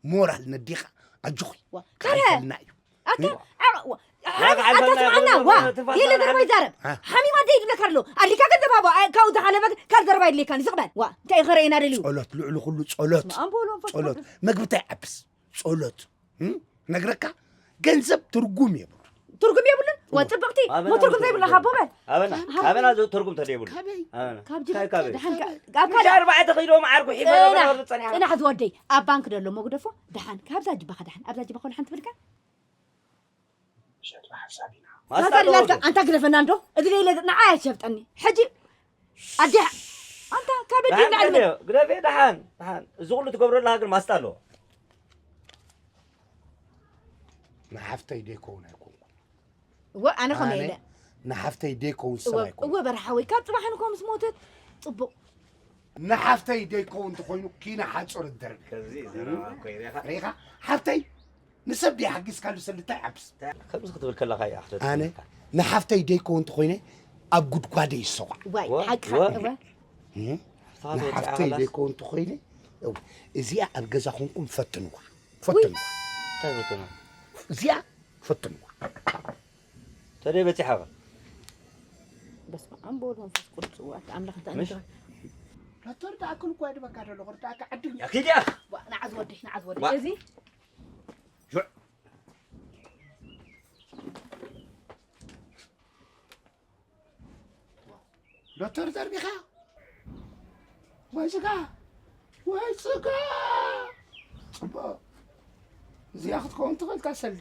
ሞራል ነዲኻ፣ ኣጆኺ። ዋ። ክሓልፈልና እዩ። ኣታ፣ እ? ኣ-፣ ዋ። ዋ፣ ሓ-፣ ክሓልፈልና ኣታ ስምዓና፣ እዩ። ዋ። ትንፋስ ዲለ ዘረባ ይዛረብ። እ። ሓሚማ ደይ ይብለካ ኣሎ። ኣዲካ ገንዘብ ሃቦ፣ ኣ-፣ ካብኡ ዝሓለፈ ካልእ ዘረባ የድልየካን እዩ። ስቕ በል። ዋ፣ እንታይ ከረእየና ደልዩ? ጸሎት፣ ልዕሊ ኩሉ ጸሎት። ስመ ኣብ ወወልድ ወመንፈስ ጸሎት። ቅዱስ። መግቢ እንታይ ይዓብስ? ጸሎት። እም? ነግረካ፣ ገንዘብ ትርጉም የብሉ። ትርጉም የብሉን? እዎ። ወጽብቕቲ፣ ኣበና ሞ ትርጉም ዘይብላ ትርጉም ሃቦ በል። ኣበና፣ ሃቦ ኣበና በል። ዝ-፣ ትርጉም ተደይብሉ። ካበይ? ኣበና። ካብ ጅብ-፣ ካበይ፣ ካበይ? ደሓን ካ-፣ ካብ ካበይ? ካበይ? ኣርባዕተ ኪሎ መዓር ጉሒፈ ጽናሕ፣ ነበረ ጸኒሓ። ጽናሕ ዝወደይ፣ ኣብ ባንክ ደሎ መጉደፎ፣ ደሓን፣ ካብዛ ጅባኻ ደሓን፣ ኣብዛ ጅባ ኮን ሓንቲ ብልካ? ሸጥራ ሓሳብ ኢና። ማስታ ካንታ ድላልካ፣ ኣለዎ። ኣንታ ግደፈና እንዶ፣ እዚ ለይለ ንዓይ ኣይትሸብጠኒ። ሕጂ፣ ኣዴ፣ ኣንታ፣ ካብ ኣዴ ደሓን ንላዕሊ ግደፍዮ፣ ግደፍዮ፣ ደሓን፣ ደሓን። እዚ ኩሉ ትገብሮ ኣለኻ ግን ማስታ ኣለዎ። ንሓፍተይ ደይከውን ኣይኮንኩን። እወ፣ ኣነ ኸመይ ኣነ ኢለ? ንሓፍተይ ደይከውን ሰብ እወ፣ ኣይኮንኩን። እወ፣ በርሓ ወይ፣ ካብ ጽባሕ ንኮ ምስ ሞተት፣ ጽቡቕ። ንሓፍተይ ደይከውን እንተኾይኑ፣ ኪነ ሓጹር እደርብ። ከምዚ ዘረባ እኮ እዩ፣ ሪኢኻ? ሪኢኻ? ሓፍተይ፣ ንሰብ ደይሓጊዝካሉ ሰብ እንታይ ይዓብስ? ከምዚ ክትብል ከለኻ እዩ ኣሕተት ኣነ፣ ትብለካ። ንሓፍተይ ደይከውን እንተኾይነ፣ ኣብ ጉድጓደይ ይሰዋዕ። ዋይ፣ ወ-፣ ሓቅኻ፣ ወ-፣ እወ። እም? ሓፍትኻ ትወጽእ ንሓፍተይ ኣኸላስ? ደይከውን እንተኾይነ፣ እው፣ እዚኣ ኣብ ገዛ ኾንኩም ፈትንዋ። ፈትንዋ። እንታይ ፈትንዋ? እዚኣ ፈትንዋ። ተደይ በጺሓ ኸ? በስመ ኣብ ወወልድ ወመንፈስ ቅዱስ፣ እዋ፣ ኣታ ኣምላኽ እንታይ ምሽ? እንታይ? ዶክተር ደኣ ክልኮ ይድበካ ደሎ፣ ክርዳእካ ዕድል። ያ ኪድ ያ። ዋ፣ ንዓዝ ወደይ፣ ንዓዝ ወደይ። ዋ። እዚ ሹዕ። ዶክተር ዘርቢኻ? ወይ ስጋ! ወይ ስጋ! ጽቡቕ። እዚኣ ክትከውን ትኽእል እታ ሰልዲ።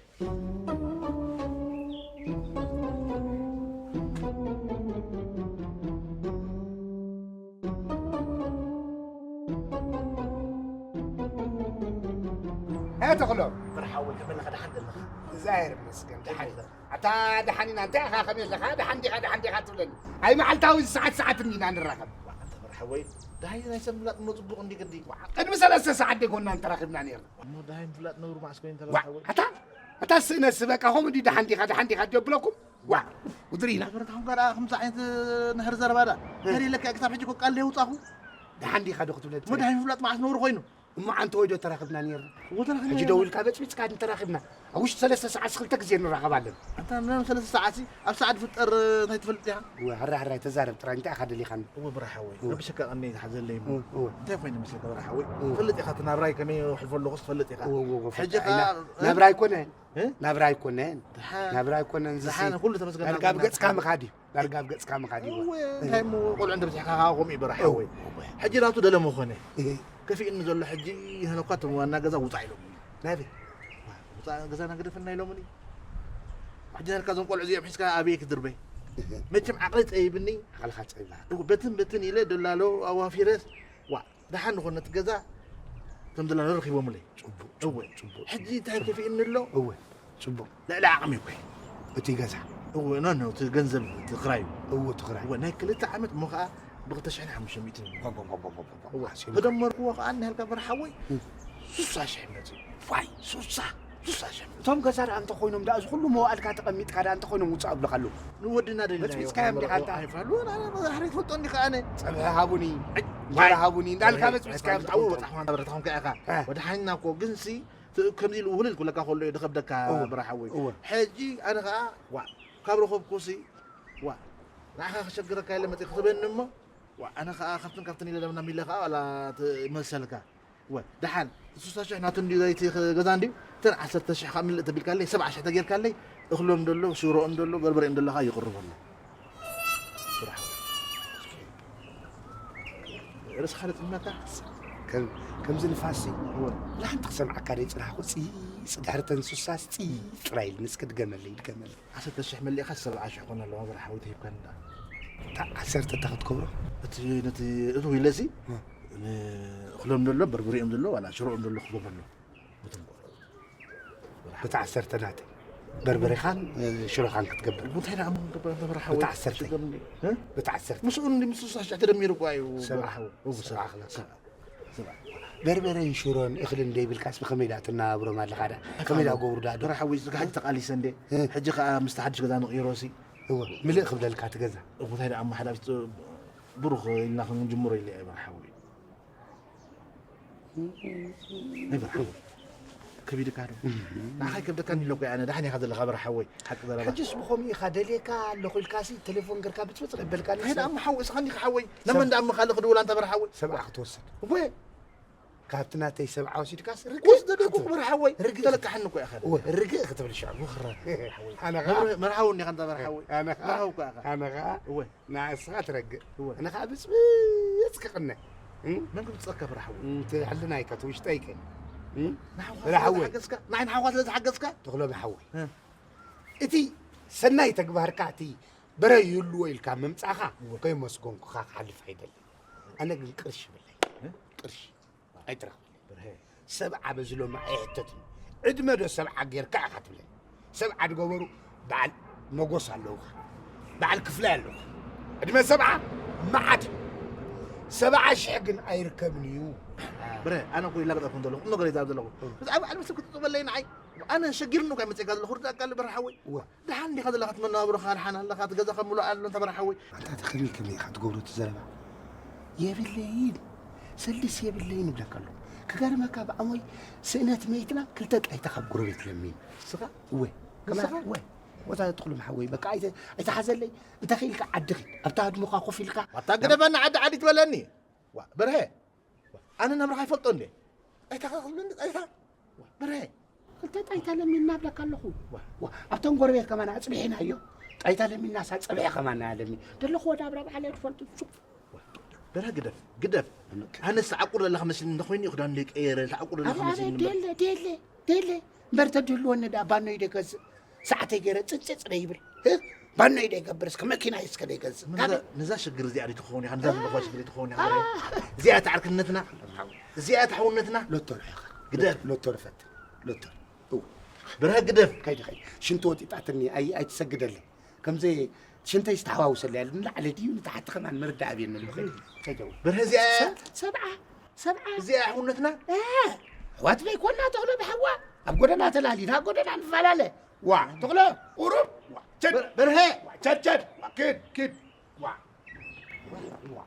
ሄ ተኽሎ። መርሓዊ፣ ከመይ ኣለኻ? ደሓን ዘለኻ? እግዚኣብሔር ይመስገን፣ ደሓን። ኣታ ደሓን ኢና፣ እንታይ ኢኻ፣ ከመይ ኣለኻ? ደሓን ዲኻ፣ ደሓን ዲኻ ትብለኒ? ኣይ መዓልታዊ ሰዓት ሰዓት እንዲና ንራኸብ። ዋ፣ ኣንታ መርሓወይ፣ ደሃይ ናይ ሰብ ምፍላጥ እሞ ጽቡቕ እንዲ ግዲ። ዋ፣ ቅድሚ ሰለስተ ሰዓት ደይኮንና እንተራኺብና ነይርና። እሞ ደሃይ ምፍላጥ ነውሪ መዓስ ኮይኑ ዋ፣ ተመርሓወይ? ኣታ፣ ኣታ ስእነሲ በቃ ከምኡ ድዩ ደሓን ዲኻ፣ ደሓን ዲኻ ድዮ ብለኩም? ዋ፣ ውድሪ ኢና። ነገርታኹም ጋር ከምዚ ዓይነት ንህር ዘረባ ዳ? እ። ተሪለካ ክሳብ ሕጂ እኮ ቃል ደይውጻኹ። ደሓን ዲኻ ዶ ክትብለኒ? እሞ ደሓን ምፍላጥ መዓስ ነውሪ ኮይኑ? እሞ ዓንተ ወይ ዶ ተራኽብና ነይርና? እዎ ተራኺብና ሕጂ ነይርና። ደዊልካ በጽቢጽካ ንተራኺብና። ኣብ ውሽጢ ሰለስተ ሰዓት ስኽልተ ግዜ ንራኸብ ኣለና። ኣንታ ምናምን ሰለስተ ሰዓት ሲ ኣብ ሰዓት ዝፍጠር እንታይ ትፈልጥ ኢኻ? እወ፣ ሕራይ ሕራይ ተዛረብ ጥራይ፣ እንታይ ኢኻ ደሊኻኒ? እወ ብራሓወይ፣ እወ። ረቢሸካ ቀኒ ዝሓዘለይ እሞ። እወ፣ እወ። እንታይ ኮይኑ መስለካ ብራሓወይ? እወ። ትፈልጥ ኢኻ፣ እቲ ናብራይ ከመይ ውሕልፎ ኣለኹስ ትፈልጥ ኢኻ። እወ፣ እወ፣ እወ፣ ሕጂ እፈልጥ ኸኣ ኢና። እ? ናብራ ኣይኮነን። እ? ናብራ ኣይኮነን። ደሓን። ናብራ ኣይኮነን፣ ዝሲ ደሓን፣ ኩሉ ተመስገን ዳርጋ ኣብ ናብራ። ገጽካ ምኻድ እዩ። ዳርጋ ኣብ ገጽካ ምኻድ እዩ። እወ፣ እንታይ እሞ ቆልዑ እንተ በጺሕካ ከኣ ከምኡ እዩ ብራሓወይ። እወ። ሕጂ ናቱ ደለመ ኾነ። እህ። ከፊእኒ ዘሎ ሕጂ፣ ይህነኳ እቶም ዋና ገዛ ውጻእ ኢሎምኒ። ናበይ? ውጻእ ገዛና ግደፈና ኢሎምኒ። ሕጂ ናልካ እዞም ቆልዑ እዚኦም ሒዝካ ኣበይ ክድርበይ? እህ። መቸም ዓቕሊ ጸይብኒ። ዓቕልኻ ጸይብካ። እው፣ በትን በትን ኢለ ደላሎ ኣዋፊረስ፣ ዋ፣ ደሓን ዝኾነ እቲ ገዛ ከም ደላሎ ረኺቦምለይ። ጽቡቕ፣ እወ። ጽቡቕ፣ ጽቡቕ። ሕጂ እንታይ ከፊእኒ ኣሎ? እወ፣ ጽቡቕ። ልዕሊ ዓቕሚ እኮ እዩ። እቲ ገዛ? እወ፣ ኖ፣ ኖ፣ እቲ ገንዘብ፣ እቲ ክራይ እዩ። እወ፣ እቲ ክራይ። እወ፣ ናይ ክልተ ዓመት እሞ ኸኣ ብኽልተ ሽሕን ሓሙሽተ ሚእትን እዩ። ባባባባባባ፣ እወ፣ ሓሲብካ። ተደመርክዎ ኸኣ እናሃልካ በርሓወይ፣ እም። ሱሳ ሽሕ መጺኡ። ዋይ፣ ሱሳ፣ ሱሳ ሽሕ መጺኡ። እቶም ገዛ ደኣ እንተኾይኖም ደኣ፣ እዚ ኩሉ መዋእልካ ተቐሚጥካ ደኣ እንተኾይኖም ውጻእ ኣብሉኻ ኣለዉ። ንወድና ደሊናዮ መጽቢጽካዮም ዲኻ ኣንታ? ኣይፋሉን፣ ኣነ መራሕሪ ትፈልጦ እንዲኻ ኣነ። ጸብሒ ሃቡኒ፣ ኣይ፣ እንጀራ ዋይ። ሃቡኒ እንዳልካ ኣይ፣ መጽቢጽካዮም ኣይፋሉን፣ ትፈልጦ። ኣው፣ በጻሕኹም፣ በረታኹም ከኣ ኢኻ። እ። ወድሓንና እኮ ግንሲ፣ ት-፣ ከምዚ ኢሉ ውህልል ክብለካ ከሎ እዩ ዝኸብደካ እወ፣ በራሓወይ። እወ። ሕጂ ኣነ ኸኣ፣ ዋ፣ ካብ ረኸብኩሲ፣ ዋ፣ ንዓኻ ክሸግረካ የለ መጺእ ክትበኒ እሞ፣ ዋ፣ ኣነ ኸኣ ካብትን ካብትን ኢለ ለምና ሚለ ኸኣ ዋላ ትመሰልካ። ወ፣ ደሓን፣ ሱሳ ሽሕ ናቱ እንድዩ፣ ዘይቲ ኽ-፣ ገዛ እንድዩ፣ እተን ዓሰርተ ሽሕ ኸኣ ምልእ ተቢልካለይ፣ ሰብዓ ሽሕ ተጌርካለይ፣ እኽሎም ደሎ፣ ሽሮኦም ደሎ፣ በርበሬኦም ደሎ ኸኣ ይቕርበሉ። ብራሓወይ። ርእስኻ ልጥመካ? ከም፣ ከምዚ ንፋስ እዩ። እወ። ላሓንቲ ክሰምዓካ ደይ ጽናሕኩ፣ ጽይጽ፣ ድሕሪ ተን ሱሳስ ጽይጽ ጥራይ ኢልኒ። እስኪ ድገመለይ፣ ድገመለይ። ዓሰርተ ሽሕ መሊእኻ ሰብዓ ሽሕ ኮን ኣለዋ፣ ብራሓወይ ተሂብካኒ ደኣ። እታ ዓሰርተ እታ ክትከብሮ? እቲ፣ ነቲ፣ እትው ኢለሲ፣ እወ። ን-፣ እኽሎም ደሎ፣ በርበሬኦም ደሎ፣ ዋላ ሽሮኦም ደሎ ክገብረሉ። በቶም ቆልዑ። በታ ዓሰርተ ናተይ። በርበሬኻን፣ እ፣ ሽሮኻን ክትገብር። እንታይ ደኣ እሞ ክገብር፣ በርሓወይ? በታ ዓሰርተ። ሽግር እንዲ-፣ እ? በታ ዓሰርተ። ምስኡ እንዲ፣ ምስኡ ሳሽዕ ተደሚሩ እኮ እዩ፣ ሰብዓ። በርሓወይ። እዎ፣ ሰብዓ ሰብዓ። ክለካ። ሰብዓ። ሰብዓ። በርበሬን ሽሮን እኽልን ደይብልካስ ብኸመይ ደኣ ትነባብሮም ኣለኻ ደኣ? ከመይ ደኣ ገብሩ ደኣ ዶ? በርሓወይ፣ ስጋ ሕጂ ተቓሊሰ እንዴ? እ። ሕጂ ኸኣ ምስቲ ሓድሽ ገዛ ንቕይሮሲ። እዎ፣ ምልእ ክብለልካ እቲ ገዛ። እዎ፣ እንታይ ደኣ እሞ ሓዳሽ ብሩኽ ኢልና ክንጅምሮ ኢለ እየ፣ በርሓወይ። ናይ በርሓወይ። ከቢድካ ዶ? እህ። ንዓኻ ይከብደካኒ ኢለ እኮ ኣነ፣ ደሓን ኢኻ ዘለኻ በርሓወይ። ሓቂ ዘረባ። ሕጅስ ብኸምኡ ኢኻ ደልየካ ኣለኹ ኢልካሲ፣ ቴሌፎን ገርካ ብጽብጽ ከበልካኒ እንታይ ሰብ። ደኣ እሞ ሓወይ፣ እስኻ እንዲኻ ሓወይ። ሰብ። ነመን ደኣ እሞ ካልእ ክድውል ኣንታ በርሓወይ? ሰብዓ ክትወስድ። እወ። ካብቲ ናተይ ሰብዓ ወሲድካስ ርግእ ወስደ ዶ ክትብል። በርሓወይ? ርግእ ተለቃሕኒ እኮ ኢኻ። እወ፣ ርግእ ክትብል ሽዑ። ወኽራ። ሓወይ። ኣነ ኸዓ መር-፣ መርሓዊ እንዲኻ እንታ በርሓወይ። ኣነ ኸዓ መርሓዊ እኮ ኢኻ። ኣነ ኸዓ እወ። ንዓስኻ ትረግእ። እወ። ኣነ ኸዓ ብጽብጽ ክቕነ። እም? መን ክብጽጸካ በርሓወይ? እም፣ እቲ ሕልናይካ፣ እቲ ውሽጠይከ። እም? ንሓውኻ ስለ በርሓወይ። ዝሓገዝካ፣ ንዓይ ንሓውኻ ስለ ዝሓገዝካ? ተኽሎም ሓወይ። እ። እቲ ሰናይ ተግባርካ፣ እቲ በረ ይህልዎ ኢልካ ምምጻኻ እወ። ከየመስገንኩኻ ክሓልፍ ኣይደልን። ኣነ ግን ቅርሺ ይብለይ። እ? ቅርሺ። ኣይትረኽበለይ። ብርሄ። ሰብዓ በዚ ሎሚ ኣይሕተትን። ዕድመ ዶ ሰብዓ ጌርካ ኢኻ ትብለኒ? ሰብዓ ዝገበሩ በዓል መጎስ ኣለውኻ። በዓል ክፍላይ ኣለውኻ። ዕድመ ሰብዓ መዓት። ሰብዓ ሽሕ ግን ኣይርከብን እዩ። ብርሄ፣ ኣነ እኮ ይላገጠኩም ዘለኹ፣ ቁም ነገር ይዛረብ ዘለኹ። እም። ብዛዕባ በዓል መሰብ ክትጽበለይ ንዓይ። ኣነ ሸጊርኒ እኮ እየ መጺእካ ዘለኹ፣ ርዳእካ ኣሎ በርሓወይ። እወ። ደሓን ዲኻ ዘለኻ? እቲ መነባብሮኻ ደሓን ኣለኻ? እቲ ገዛኻ ምሉእ ኣሎ እንተ በርሓወይ? ኣንታ፣ እቲ ከመይ ከመይ ኢኻ ትገብሮ እቲ ዘረባ? የብለይን፣ ሰልድስ የብለይን ይብለካ ኣለኹ። ክገርመካ ብኣሞይ ስእነት መይትና ክልተ ጣይታ ካብ ጎረቤት ለሚን። ንስኻ? እወ። ንስኻ? ከማ-፣ እወ። ወታ ትኽሉ መሓወይ፣ በቃ ኣይተ-፣ ኣይተሓዘለይ። እንተ ኽኢልካ ዓዲ ኺድ። ኣብታ ህድሞኻ ኮፍ ኢልካ ኣታ ግደፈና፣ ዓዲ ዓዲ ትበለኒ። ዋ፣ በርሀ። ኣነ ናብራኻ ይፈልጦ እንዴ? ጣይታ ክኽልኒ ጣይታ? በርሀ። ክልተ ጣይታ ለሚንና እብለካ ኣለኹ። ዋ። ዋ፣ ኣብቶም ጎረቤት ከማን ኣጽቢሕናዮ። ጣይታ ለሚንና ሳ ጸብሐ ከማን ኣለሚ። ደለኹ ወደ ኣብራ በዓል ኣይትፈልጡ ሱቅ። በርሀ ግደፍ፣ ግደፍ። ኣነ ኣነ ተዓቁር ዘለኻ መሲልኒ እንተኾይኑ እዩ ክዳን ዘይቀየረ፣ ተዓቁር ዘለኻ ኣረ፣ ኣረ፣ መሲልኒ እምበር። ደለ፣ ደለ፣ ደለ። እምበር ተድህልወኒ ደኣ ባኖይ ደገዝእ። ሰዓተይ ገይረ ጽጽጽ ደይብል። እ? ባኖይ ደይገብር እስከ መኪና እስከ ደይገዝእ። ንዛ፣ ካበይ? ንዛ ሽግር እዚኣ ዶ ትኸውን ኢኻ? ንዛ ዘለኹዋ ሽግር ትኸውን ኢኻ? ኣረ። እዚኣ እታ ዓርክነትና? እዚኣ እታ ሓውነትና? ሎቶር ኢኻ። ግደፍ። ሎቶር ፈትን። ሎቶር። እው። በርሀ ግደፍ። ከይዲ፣ ከይዲ። ሽንቲ ወጢጣትኒ፣ ኣይ-፣ ኣይትሰግደለይ። ከምዚ ሽንተይ ዝተሓዋውሰለይ ኣለ። ንላዕሊ ድዩ ንታሕቲ ከማን ምርዳእ ኣብየኒ ኣሎ። ከይዲ፣ ከይዲ። በርሀ እዚኣ እያ? ሰ-፣ ሰብዓ፣ ሰብዓ። እዚኣ እያ ሓውነትና? እ፣ ኣሕዋት ዘይኮና ተኽሎ ብሓዋ። ኣብ ጎደና ተላሊና፣ ኣብ ጎደና ንፈላለ። ዋ፣ ተኽሎ፣ ቁሩብ። ዋ፣ ቸድ። በር-፣ በርሀ። ዋ፣ ቸድ፣ ቸድ። ዋ፣ ኪድ፣ ኪድ። ዋ። ዋ።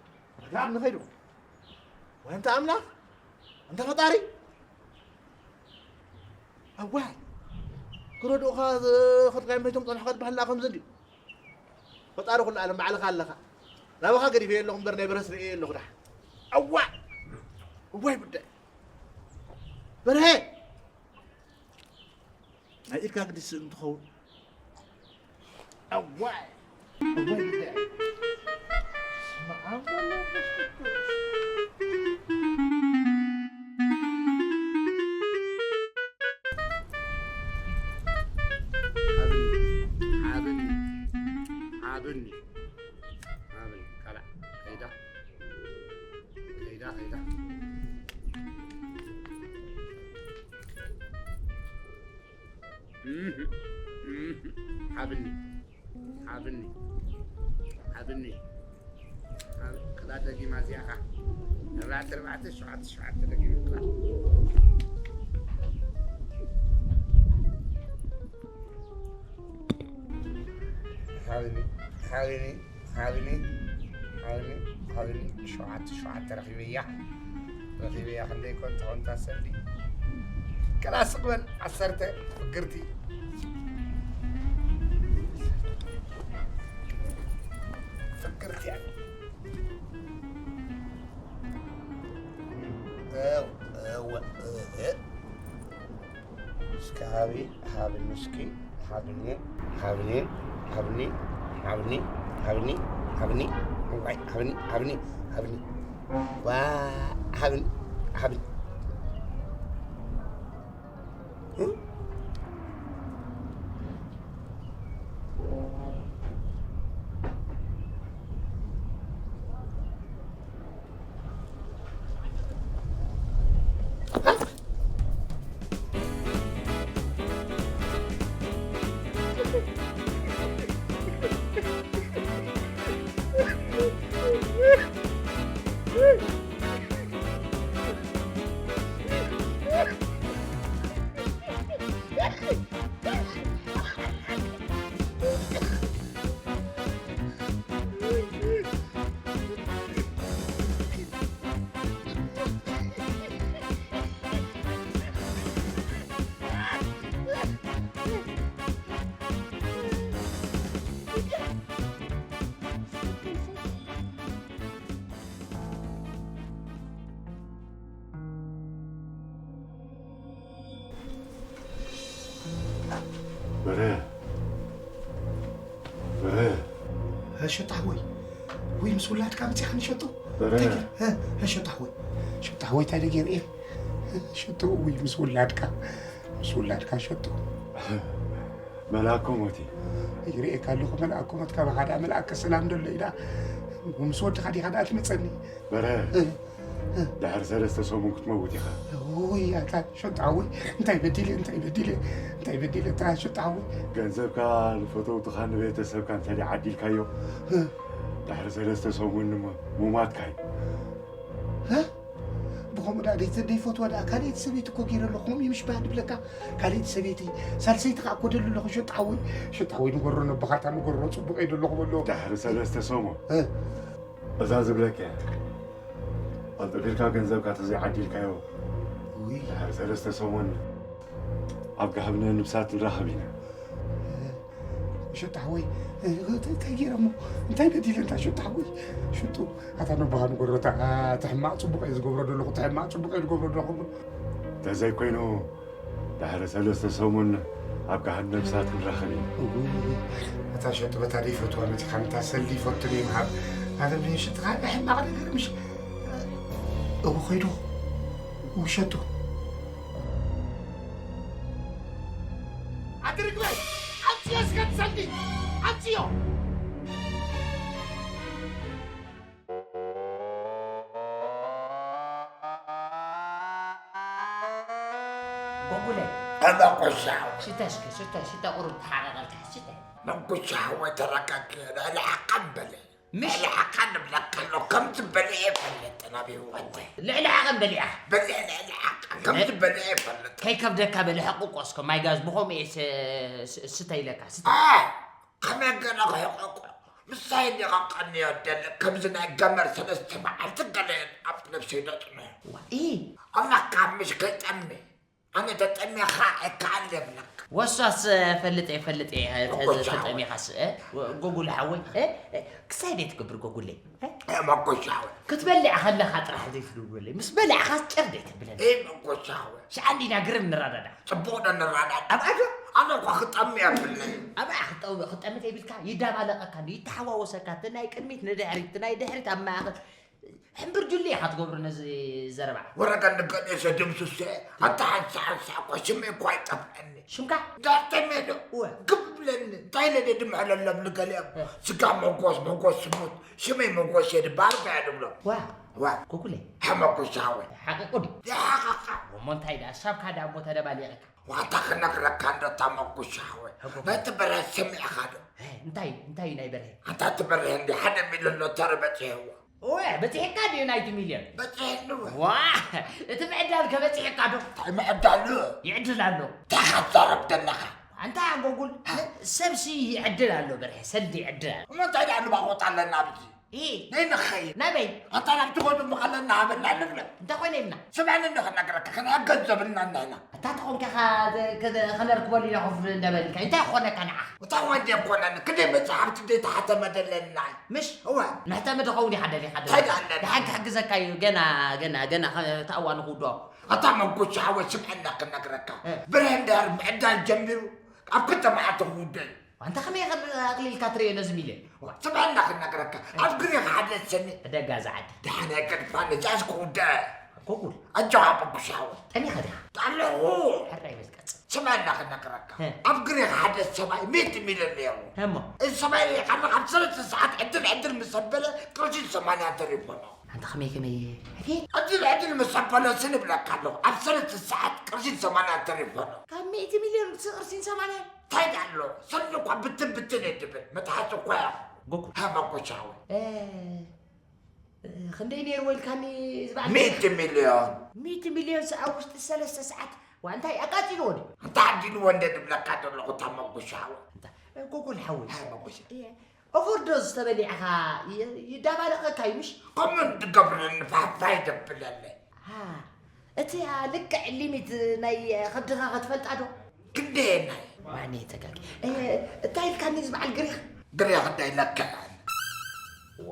ንኸይዱ። ወይ ኣንታ ኣምላኽ፣ ኣንታ ፈጣሪ፣ ኣዋይ፣ ክረድኡኻ ኸድካዮም መይቶም ጸንሑኻ ዝበሃል ከምዚ እንድዩ። ፈጣሪ ኩሉ ዓለም ባዕልኻ ኣለኻ። ናባኻ ገዲፈዮ ኣለኹ እምበር ናይ በርሀስ ርእየ ኣለኹ ደሓን። ኣዋይ፣ እዋይ ጉዳይ። በርሀ! ናይ ኢድካ ግዲ ስእሊ እንትኸውን። ኣዋይ! ኣዋይ ግዳይ! በስመ ኣብ ወወልድ ወመንፈስ ቅዱስ። ሓብኒ፣ ሓብኒ፣ ሓብኒ፣ ሓብኒ፣ ካልኣ ከይዳ፣ ከይዳ፣ ከይዳ። እህ፣ እህ፣ ሓብኒ፣ ሓብኒ፣ ሓብኒ። ኣብ ክላ ደጊማ እዚኣ ኸዓ ኣርባዕተ፣ ኣርባዕተ፣ ሸውዓተ፣ ሸውዓተ ደጊማ ክላ። ሓብኒ፣ ሓብኒ። ሓብኒ፣ ሓብኒ፣ ሓብኒ፣ ሸውዓተ፣ ሸውዓተ ረኺበያ። ረኺበያ፣ ክንደይ ኮን ትኾን እታ ሰልዲ? ገላ ስቕ በል፣ ዓሰርተ፣ ፍግርቲ። ፍግርቲ እያ። እው፣ እው፣ እህ። እስኪ ሃቢ፣ ሃብኒ እስኪ፣ ሃብኒ፣ ሃብኒ፣ ሃብኒ፣ ሃብኒ፣ ሃብኒ፣ ሃብኒ፣ ዋይ፣ ሃብኒ፣ ሃብኒ፣ ሃብኒ፣ ዋ፣ ሃብኒ፣ ሃብኒ። እ? በረ፣ በረ። ሸጣ ወይ፣ ወይ ምስ ውላድካ መጺኻ ንሸጡ? በረ። እንታይ ገይር-፣ እ፣ እ፣ ሸጣ ወይ፣ ሸጣ ወይ፣ እንታይ ደገይር እየ? ሸጡ ወይ ምስ ውላድካ፣ ምስ ውላድካ ሸጡ። መልኣኮ ሞት እዩ። ይርእየካ ኣለኹ፣ መልኣኮ ሞት ካብ ሓደ መልኣከ ሰላም ደሎ ኢላ። ምስ ወድኻ ዲኻ ደኣ ትመጸኒ? በረ፣ እ፣ እ። ድሕሪ ሰለስተ ሰሙን ክትመውት ኢኻ። ውይ፣ ኣታ ሸጣ፣ ውይ፣ እንታይ በዲለ፣ እንታይ በዲለ፣ እንታይ በዲለ፣ እታ ሸጣ፣ ውይ። ገንዘብካ ንፈተውትኻ ንቤተሰብካ እንተ ደኣ ዓዲልካዮ፣ እ። ድሕሪ ሰለስተ ሰሙን ሞ-፣ ሙማትካ እዩ። እ? ብኸምኡ ደኣ ደይ-፣ ዘይፈትዋ ደኣ ካልኣይቲ ሰበይቲ እኮ ገይረ ኣለኹ። ከምኡ እዩ ምሽ ባህል ድብለካ። ካልኣይቲ ሰበይቲ፣ ሳልሰይቲ ኸዓ እኮ ደሊ ኣለኹ። ሸጣ፣ ውይ፣ ሸጣ፣ ውይ፣ ንገሮ ነቦኻታ፣ ንገሮ፣ ጽቡቕ እየ ደለኹ በሎ። ድሕሪ ሰለስተ ሰሙን። እ። እዛ ዝብለካ እያ። ቀልጥፍ ኢልካ ገንዘብካ ተዘይዓዲልካዮ፣ ውይ። ድሕሪ ሰለስተ ሰሙን ኣብ ጋህብነ ንብሳት ንራኸብ ኢና። ሸጣ ሓወይ፣ እንታይ ገይረ እሞ? እንታይ በዲለ እንታ ሸጣ ሓወይ? ሽጡ፣ ኣታ ነቦኻ ንገሮ፣ እታ፣ እቲ ሕማቕ ጽቡቕ እየ ዝገብሮ ዘለኹ፣ እቲ ሕማቕ ጽቡቕ እየ ዝገብሮ ዘለኹ። ተዘይኮይኑ፣ ድሕሪ ሰለስተ ሰሙን ኣብ ገሃነም እሳት ክንራኸብ ኢና። እታ ሸጡ በታ ደይፈትዋ መጺኻ ነታ ሰልዲ ይፈቱ ደይምሃብ። ኣነ ብዘይ ሽጥኻ ሕማቕ ነገር ምሽ-፣ እው ኸይዱ። እው ሸጡ። ኣቲ ርግበ! ኣምጽዮ እስከ እቲ ሰልዲ! ኣምጽዮ! ጎጉለ። መነኮሻ። ሽተ እስከ፣ ሽተ፣ ሽተ ቁሩብ ተሓቐቐልካ፣ ሽተ። መነኮሻ ወይ ተረጋግእ፣ ልዕሊ ዓቐን በለ። ምሽ? ልዕሊ ዓቐን ንብለካ ኣሎ፣ ከም ትበልዕ ይፈልጥ ናብ ህይወት። ልዕሊ ዓቐን በሊዓ? በለ፣ ልዕሊ ዓቐን ከም ትበልዕ ይፈልጥ። ከይከብደካ በለ፣ ሕቁቆ እስከ፣ ማይ ጋዝ ብኸምኡ እየ ስ-፣ ስ-፣ ስተ ኢለካ፣ ስተ። ኣይ፣ ከመይ ገለ ክሕቆቆ? ምሳይ እንዲኻ ቀንዮ ደለ ከምዚ ናይ ገመር ሰለስተ መዓልቲ ገለ ኣብ ነብሰይ ደጥነ። ዋኢ ኣላካ ምሽ ከይጠሚ ኣነ ተጠሚኻ ኣይከኣል የብለካ። ወሷስ ፈልጥ እየ ፈልጥ እየ ተጠሚኻስ ጎጉል ሓወይ ክሳይ ደይ ትገብር ጎጉለይ። መጎሻወ ክትበልዕ ከለኻ ጥራሕ ዘይትድውለይ ምስ በላዕኻስ ጭር ደይ ትብለኒ። መጎሻወ ሽዓ እንዲና ግርም ንረዳዳ። ጽቡቕ ዶ ንረዳዳ? ኣብኣ ዶ ኣነ እኳ ክጠሚ የብለይ። ኣብኣ ክጠሚ ተይብልካ ይዳባለቐካ ይተሓዋወሰካ እቲ ናይ ቅድሚት ንድሕሪት እቲ ናይ ድሕሪት ኣብ ማእኸል ሕምብር ጁሊ ኢኻ ትገብሩ ነዚ ዘረባ። ወረቀት ንገዲሰ ድምስሰ ኣታ ሓንሳ ሓንሳ እኳ ሽመይ እኳ ኣይጠፍአኒ። ሽምካ? ዳርተሜዶ እወ። ግብለኒ እንታይ ኢለ ድምዕለሎም ንገሊኦም እ። ስጋ መጎስ መጎስ ስሙት ሽመይ መጎስ የድባር እኳ እየ ድብሎ። ዋ ዋ ጎጉለይ ሓመኩሻወ ሓቂቁ ድዩ? ይሓቐኻ። እሞ እንታይ ደኣ ሳብካ ደኣ እሞ ተደባሊቕካ። ዋታ ክነግረካ እንዶ እታ መጉሻ ሓወይ። ሕጎ። ነቲ በርሀ ሰሚዕኻ ዶ? እ፣ እንታይ እንታይ ናይ በርሀ? ኣንታ እቲ በርሀ እንዲ ሓደ ሚልዮን ሎተሪ በፂሕዎ። እወ በፂሕካ ድዩ ናይቲ ሚልዮን? በፂሕኒ እወ። ዋ እቲ ምዕዳል ከበፂሕካ ዶ? እንታይ ምዕዳል? ይዕድል ኣሎ። እንታይ ክትዛረብ ዘለኻ? ኣንታ ጎጉል ሰብሲ ይዕድል ኣሎ በርሀ ሰልዲ ይዕድል ኣሎ። እሞ እንታይ ደኣ ንባቆጥ ኣለና ኣብዚ? ኢ ነይ ንኸይድ ናበይ? ኣታ ናብቲ ጎድኑ ከለና ሃበና ንብለ። እንታይ ኮይነ ኢልና? ስምዕኒ እንዲ ክነግረካ ክንያ ገንዘብ እና እንድሕና። ኣታ ተኾንካ ከነርክበሉ ኢና ኮፍ እንደበልካ እንታይ ክኾነካ ንዓኻ? እታ ወንድ የኮነኒ ክንደይ መጽሓፍቲ ደይ ተሓተመ ደለና። ምሽ እወ። መሕተሚ ድኸውን ኢኻ ደሊኻ እንታይ ደለኻ? ደኣ ኣለና? ደሓን ክሕግዘካ እዩ ገና ገና ገና ተኣዋኑ ክውድኦ። ኣታ መንጎቻ ሓወይ ስምዕና ክነግረካ እ። ብሬንደር ምዕዳል ጀሚሩ ኣብ ክልተ መዓልቲ ክውደእ እዩ። ኣንታ ከመይ ኣቕሊልካ ትርእዮ ነዚ ሚልዮን? ስምዕና ክነግረካ ኣብ ግሪኻ ሓደ ሰኒ ዕደጋ ዝዓዲ ደሓን ኣይገድፋን እዛስ ክውደእ። ጎጉል ኣጆኻ መንጎቻ ሓወይ። ጠሚኻ ዲኻ? ኣለኹ። ሕራይ በል ቀጽል። ስምዕና ክነግረካ እ። ኣብ ግሪኻ ሓደ ሰብኣይ ሚእቲ ሚልዮን ነይሩ። እሞ እዚ ሰብኣይ ሪኢኻና ካብ ሰለስተ ሰዓት ዕድል ዕድል ምስ ኣበለ ቅርሺ ሰማንያ ተሪፎ ኣሎ። ኣንታ ከመይ ከመይ ሕፊ ዕድል ዕድል ምስ ኣበለ ስንብለካ ኣለኹ ኣብ ሰለስተ ሰዓት ቅርሺ ሰማንያ ተሪፎ ኣሎ። ካብ ሚእቲ ሚልዮን ቅርሺን ሰማንያ እንታይ ኣሎ ሰልዲ እኳ ብትን ብትን እየ ድብል መትሓዚ እኳ እያ። ጎጉ ሃ መጎቻ ሓወይ እ፣ እ፣ ክንደይ ነይርዎ ኢልካኒ ዝበዓል ሚእቲ ሚልዮን። ሚእቲ ሚልዮን ሰ ኣብ ውሽጢ ሰለስተ ሰዓት ዋ እንታይ ኣቃጺልዎ ድዩ? ኣንታ ዓዲልዎ እንደ ድብለካ ዘለኹ እታ መጎሻ ሓወይ። ኣንታ ጎጎል ሓወይ ሃ መጎሻ እየ ኦቨርዶዝ ተበሊዕኻ ይ- ይዳባለቐካ እዩ ምሽ? ከምኡ እንድገብረኒ ፋፋይ ደብለለይ። ሃ፣ እቲ ልክዕ ሊሚት ናይ ከብድኻ ክትፈልጣ ዶ? ክንደየናይ? ዋኔ ተጋጊ እ፣ እንታይ ኢልካኒ እዚ በዓል ግሪኽ? ግሪኽ እንታይ ኢለካ? ዋ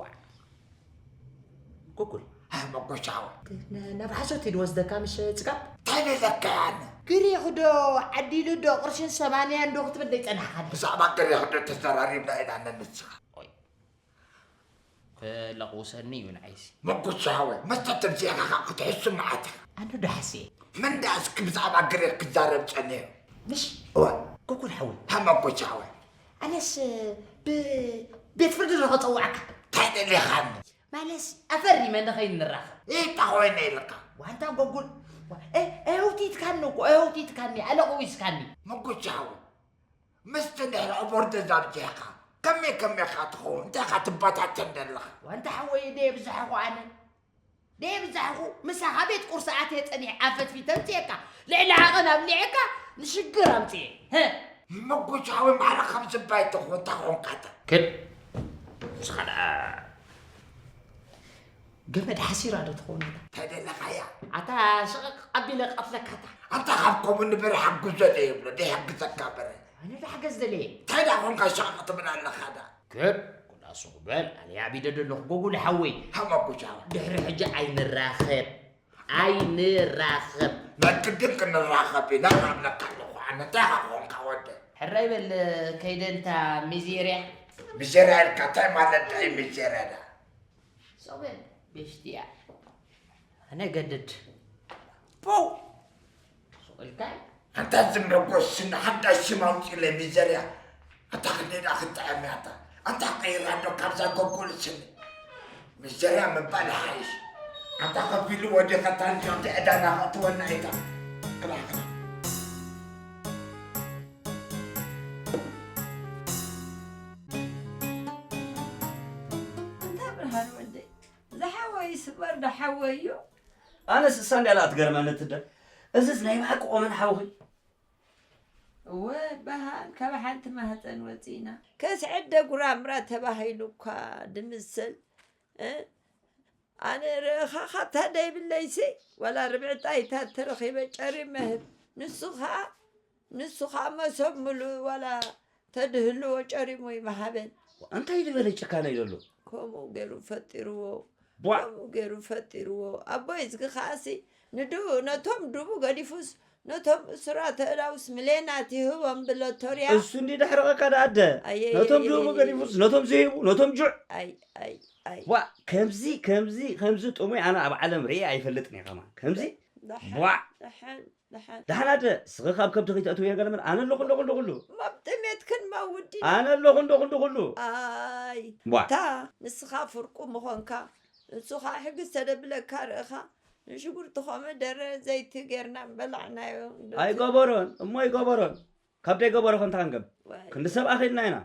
ጎጉል ሃ መጎሻ ሓወይ ን- ናብ ሓሶት እዩ ዝወስደካ ምሽ ጽጋብ? እንታይ ኢለካ? ግሪኽ ዶ ዓዲሉ ዶ ቅርሽን ሰማንያን ዶ ክትብል ዘይጸናሕካኒ? ብዛዕባ ግሪኽ ዶ ተዘራሪብና ኢና ነንስኻ? ክለቑሰኒ እዩ ንዓይሲ። መጎሻ ሓወይ መስተ ተምሲእካ ክትሕሱ መዓት ኢኻ። ኣነ ዶ ሓስየ? መን ደኣ እስኪ ብዛዕባ ግሪኽ ክዛረብ ጸኒሑ? ምሽ እወ ጎጉል ሓወይ ሃ መጎሻ ሓወይ ኣነስ ብ- ቤት ፍርዲ ዶ ከጸውዓካ? እንታይ ደሊኻኒ? ማለስ ኣፈሪመ ንኸይንራኸብ። ኢታ ኮይነ ኢልካ። ዋንታ ጎጉል ዋ- እ- እህውቲትካኒ እኮ እህውቲትካኒ ኣለቑዊስካኒ። መጎሻ ሓወይ ምስቲ ድሕሪ ኣቦርደዝ ኣብዚሕካ ከመይ ከመይካ ትኸውን እንታይ ኢኻ ትበታተን ዘለኻ? ዋንታ ሓወይ ደየብዛሕኹ ኣነ ደየብዛሕኹ ምሳኻ ቤት ቁርሲ ኣትየ ጸኒሕ ኣፈትፊተ ኣምጽኤካ ልዕሊ ዓቐን ኣብሊዐካ ንሽግር ኣምጽኤ። መጎሻ ሓወይ ማዕረ ከም ዝባይ ትኸውን እንታይ ኾንካታ? ክድ ንስኻ ደኣ ገመድ ሓሲራ ዶ ትኸውን ኣላ? እንታይ ደለኻያ? ኣታ ሽቕቕ ኣቢለ ቀትለካታ። ኣንታ ካብ ከምኡ ንበረ ሓግዞ ደየብሎ ደይሕግዘካ በረ። ኣነ ዶ ሓገዝ ደለየ? እንታይ ደኣ ኾንካ ሽቕቕ ትብል ኣለኻ ደኣ? ክድ ኩላሱ ክበል ኣነ ያቢደ ደለኹ ጎጉል ሓወይ። ሃ መጎሻ ሓወይ። ድሕሪ ሕጂ ኣይንራኸብ ኣይንራኸብ። ናይ ግድን ክንራኸብ ኢና ናብለካ ኣለኹ ኣነ እንታይ ኾንካ ወደ? ሕራይ በል ከይደ እንታ ሚዜርያ። ሚዜርያ ኢልካ እንታይ ማለት ደኣ እዩ ሚዜርያ ደኣ? ሰው በል ቤሽትያ ኣነ ገድድ ፖው ሱቕ ኢልካ ኣንታ ዝም በል ጎስና ሓዳሽ ሽም ኣውፂለይ ሚዘርያ ኣታ ክንደይ ደኣ ክትጥዕም እያ ኣታ ኣንታ ቀይራ ዶ ካብዛ ጎጎል ስም ሚዘርያ ምባል ይሓይሽ ኣንታ ከፊሉ ወዲኸታ እንዲዮ እቲ ዕዳና ከእትወና ኢታ ክላኽላ ኣንታ ብርሃን ወደይ ዝሓወይስ በርዶ ሓወይ እዩ። ኣነስ እሳ እንድያ ደኣ ትገርመኒ ትደ እዝስ ናይ ብሓቂ ቆመን ሓውኺ እወ በሃም ካብ ሓንቲ ማህፀን ወፂና ከስዕደ ጉራምራ ተባሂሉ እኳ ድምስል። እ? ኣነ ርኢኻ ካብታ ደይብለይሲ ዋላ ርብዒ ጣይታት ተረኺበ ጨሪመ ህብ። ንሱ ኸዓ ንሱ ኸዓ መሶብ ምሉእ ዋላ ተድህልዎ ጨሪሙ ይመሃበን። እንታይ ዝበለ ጭካነ እዩ ዘሎ? ከምኡ ገይሩ ፈጢርዎ። ቧዕ! ከምኡ ገይሩ ፈጢርዎ። ኣቦይ እዝጊ ኸዓሲ ንድኡ ነቶም ድቡ ገዲፉስ ነቶም እሱራት ኣእዳውስ ሚልዮናት ይህቦም ብለቶርያ። እሱ እንዲ ደሕረቐካ ደኣ ኣደ። ኣየ፣ ነቶም ኣየ፣ ድቡ ኣየ፣ ገዲፉስ ነቶም ዝህቡ ነቶም ጁዕ። ኣይ ኣይ ኣይ። ዋ፣ ከምዚ ከምዚ ከምዚ ጥሙይ ኣነ ኣብ ዓለም ርእየ ኣይፈልጥን እየ ከማን። ከምዚ ደሓን ቧዕ! ደሓን ደሓን። ደሓን ኣደ፣ ስኺ ካብ ከብቲ ከይተእትው እየ ገለ ምን ኣነ ኣለኹ እንዶ ኩሉ ኩሉ። ማብ ጥሜት ክንመውት ዲና። ኣነ ኣለኹ እንዶ ኩሉ ኩሉ። ኣይ ቧዕ! እታ ንስኻ ፍርቁ ምኾንካ ንሱ ኸዓ ሕጊ ዝተደብለካ ርእኻ ንሽጉርቲ ኮመደረ ዘይቲ ጌርና ምበላዕናዮ። ኣይገበሮን እሞ ኣይገበሮን። ካብ ደይገበሮ ከንታ ክንገብ ዋይ። ክንዲ ሰብ ኣኺልና ኢና።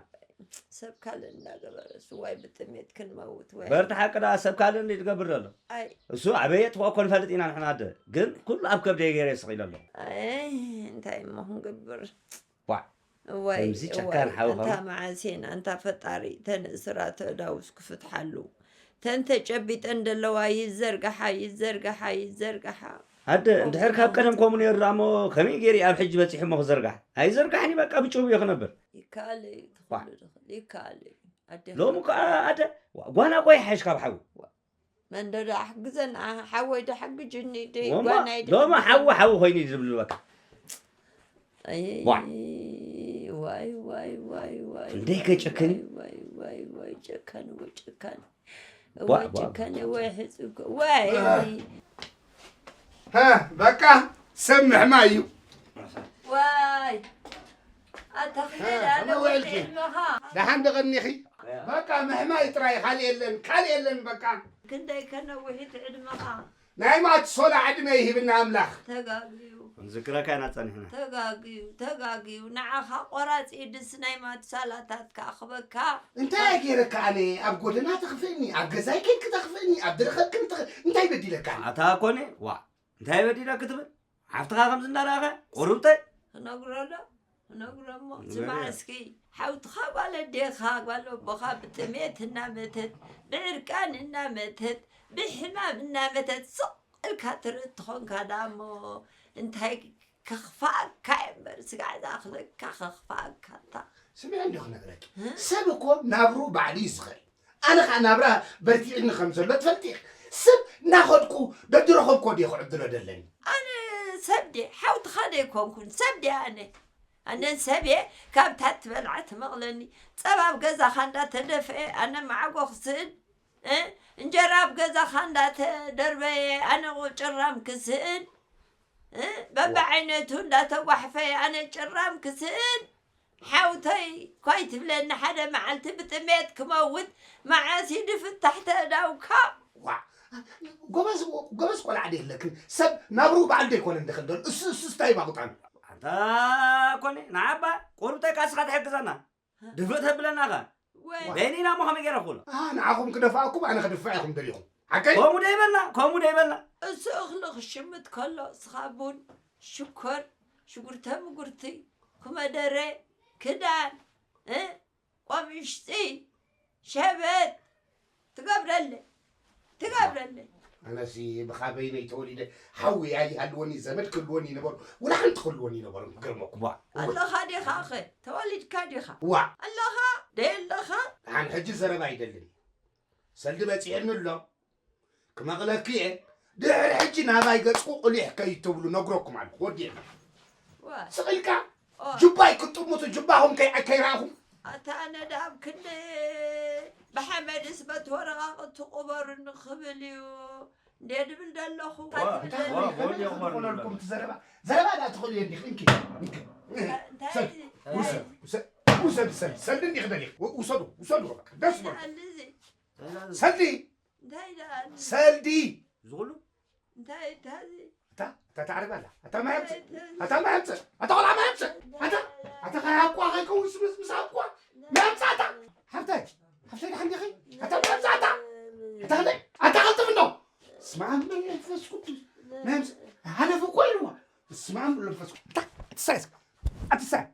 ሰብ ካልእ እንዳገበረ እሱ ዋይ ብጥሜት ክንመውት ዋይ። በርቲ ሓቂ ደኣ ሰብ ካልእ እንዲ ትገብር ዘሎ። ኣይ እሱ ኣበየ ትኾኮ ንፈልጥ ኢና ንሕና ኣደ። ግን ኩሉ ኣብ ከብደይ ገይረ ስቕ ኢለ ኣሎ። ኣይ እንታይ እሞ ክንገብር። ዋዕ! እዋይ፣ ከምዚ እዋይ፣ ጨካን ሓው ኣንታ ከም መዓሴን፣ ኣንታ ፈጣሪ፣ ተን እስራት ኣእዳውስ ክፍትሓሉ። ተን ተጨቢጠን ደለዋ ይዘርግሓ፣ ይዘርግሓ፣ ይዘርግሓ። ኣደ፣ እንድሕር ካብ ቀደም ከምኡ ነይሩ ደኣ እሞ ከመይ ገይሩ ኣብ ሕጂ በጺሑ እሞ ክዘርጋሕ? ኣይዘርጋሕን እዩ፣ በቃ ብጭው እየ ክነብር። ይከኣል እዩ፣ ዋዕ! ትኽእሉ ድኽእል፣ ይከኣል እዩ። ኣዴኻ ሎሚ ከኣ ኣደ፣ ዋ-፣ ጓና እኮ ይሓይሽ ካብ ሓዊ። ዋ-፣ መን ዶ ደኣ ሕግዘና? ሓወይ ዶ ሓግጅኒ? ዶ እሞ ጓናይ ዶ ሎሚ ሓዊ ሓግዘና? ሓዊ ኮይኑ እዩ ዝብሉ በቃ። ኣይ፣ ዋይ። ዋይ፣ ዋይ፣ ዋይ፣ ዋይ፣ እንዴ ዋይ፣ ከጨክን? ዋይ፣ ዋይ፣ ዋይ፣ ጨካን፣ ወይ ጨካን። ዋ፣ ወይ ዋ፣ ጨካን፣ ዋ። ወይ ሕጽብ፣ ወይ። ሃ፣ በቃ ሰብ ምሕማ እዩ። ዋይ። ኣታ ሃ፣ ኺዳ ከመይ ውዒልኪ? ዕድመኻ። ደሓን ዶ ቀኒኺ? በቃ ምሕማይ ጥራይ፣ ካልእ የለን፣ ካልእ የለን በቃ። ክንደይ ከነውሒት ዕድመኻ? ናይ ማትሶላ ዕድመ ይሂብና ኣምላኽ። ተጋግዩ። ክንዝክረካ ኢና ጸኒሕና። ተጋግዩ፣ ተጋግዩ። ንዓኻ ቆራጽ ኢድስ ናይ ማትሳላታት ክኣኽበካ። እንታይ እየ ገይረካ ኣነ? ኣብ ጎደና ተኽፍእኒ፣ ኣብ ገዛይ ኬድኪ ተኽፍእኒ፣ ኣብ ድረኸብክን ተኽ-፣ እንታይ በዲለካ ኣነ? ኣታ ኮነ፣ ዋ፣ እንታይ በዲለኪ ትብል? ሓፍትኻ ከምዚ እንዳረኣኸ፣ ቁሩብተ? ክነግሮ ዶ? ክነግሮ እሞ፣ ንገርዮ። ስማዕ እስኪ፣ ሓውትኻ ጓል ኣዴኻ፣ ጓል ኣቦኻ ብጥሜት እናመተት፣ ብዕርቃን እናመተት፣ ብሕማም እናመተት፣ ስቕ ኢልካ ትርኢ እንተኾንካ ደኣ እሞ፣ እንታይ ከኽፍኣካ እየ እምበር፣ ስጋዕ ዝኣኽለካ ከኽፍኣካ እታ። ስምዒ እንዶ ክነግረኪ። እ? ሰብ እኮ ናብርኡ ባዕሉ እዩ ዝኽእል። ኣነ ኸዓ ናብራ በርቲዕኒ ከም ዘሎ ትፈልጢ ኢኺ። ሰብ እናኸድኩ ደድረኸብኮ ድየ ክዕድሎ ደለኒ? ኣነ ሰብ ድየ? ሓውትኻ ዶ ኣይኮንኩን? ሰብ ድየ ኣነ? ኣነ ሰብ እየ፣ ካብታ ትበልዓ ትመቕለኒ። ጸባ ኣብ ገዛኻ እንዳተደፍአ ኣነ መዓጎ ክስእን፣ እ? እንጀራ ኣብ ገዛኻ እንዳተደርበየ ኣነ ጭራም ክስእን፣ እ? በብዓይነቱ እንዳተጓሕፈየ ኣነ ጭራም ክስእን። ሓውተይ፣ ኳይ ትብለኒ፣ ሓደ መዓልቲ ብጥሜት ክመውት፣ መዓስ እዩ ድፍታሕ ተእዳውካ? ዋ፣ ጎበዝ፣ ጎበዝ ቆልዓ ድየ ኣለክን? ሰብ ናብርኡ በዓል ዶ ኣይኮነን ድኽእል ዘሎ? እሱ፣ እሱስ እንታይ ባቑጣን? ኣንታ ኮኒ፣ ንዓባ ቁሩብ ተቃስኻ ትሕግዘና። ድፍእ ተብለና ኸ? ወይ። በይኒና እሞ ከመይ ገይረ ክብሎ? ኣ፣ ንዓኹም ክደፍኣኩም፣ ኣነ ክድፋእ ኢኹም ደሊኹም። ሓቀይ? ከምኡ ዶ ይበልና? ከምኡ ዶ ይበልና? እሱ እኽሊ ክሽምት ከሎ፣ እስኻ ቡን፣ ሽኮር፣ ሽጉርተ ምጉርቲ፣ ኮመደረ፣ ክዳን፣ እ? ቆምሽጢ፣ ሸበት ትገብረለይ፣ ትገብረለይ። ኣነሲ ብኻበይነይ ተወሊደ ሓዊ ኣይሃልወኒ፣ ዘመድ ክህልወኒ ይነበሩ፣ ወላ ሓንቲ ክህልወኒ ይነበሩ፣ ክገርመኩም። ዋ። ኣለኻ ዲኻ ኸ? ተወሊድካ ዲኻ? ዋ። ኣለኻ? ደይ ኣለኻ? ደሓን ሕጂ ዘረባ ኣይደልን። ሰልዲ በጺሕኒ ኣሎ። ክመቕለኪ እየ። ድሕሪ ሕጂ ናባይ ገጽኩ ቁሊሕ ከይትብሉ ነግረኩም ኣለኹ። ወዲእና። ዋ። ስቕ ኢልካ ኦ። ጁባይ ክትጥምቱ፣ ጁባኹም ከይ-፣ ከይረኣኹም። ኣታ ኣነ ደኣ ኣብ ክንዲ ብሓመድስ በቲ ወረቓቕቲ ቁበሩኒ ክብል እዩ እንዴ ድብል ደለኹ። ዋ፣ እንታይ ዋ፣ ትብል ወዲ ደለኹ? ይቕበሩ ክኾነልኩም ኣለና። እቲ ዘረባ? ዘረባ ደኣ ትኽእሉ እየ እንዲኺ። እንኪ፣ እንኪ። እንታይ ሰልዲ፣ እንታይ ውሰድ፣ ውሰድ፣ ውሰድ፣ ሰልዲ፣ ሰልዲ እንዲኺ ደሊኺ። ው-፣ ውሰዱ፣ ውሰዱ፣ በቃ፣ ደስ በሉ። እንታይ ደኣ እዚ? ሰልዲ! እንታይ ደኣ? ሰልዲ! እዚ ኩሉ? እንታይ፣ እንታይ እዚ? ኣታ፣ ኣታ፣ ኣታ ዓረብ ኣላ። ኣታ ማይ ኣምጽእ። እንታይ፣ እንታይ? ኣታ ማይ ኣምጽእ። ኣታ ቆልዓ ማይ ኣምጽእ። ኣታ፣ ኣታ ካይ ኣቋ ከይከውን ምስ፣ ምስ፣ ምስ ኣቋ። ማይ ኣምጽእ ኣታ። ሓፍተይ፣ ሓፍተይ ደሓን ዲኺ? ኣታ ማይ ኣምጽእ ኣታ። ኣታ ክንደይ? ኣታ ቀልጥፍ እንዶ። ስመ ኣብ መንፈስ ቅዱስ። ማይ ኣምጽእ። ሃለፍ እኮ ኢልዋ። ስመ ኣብ መንፈስ ቅዱስ። ኣታ፣ ኣትሳይ እስከ። ኣትሳይ።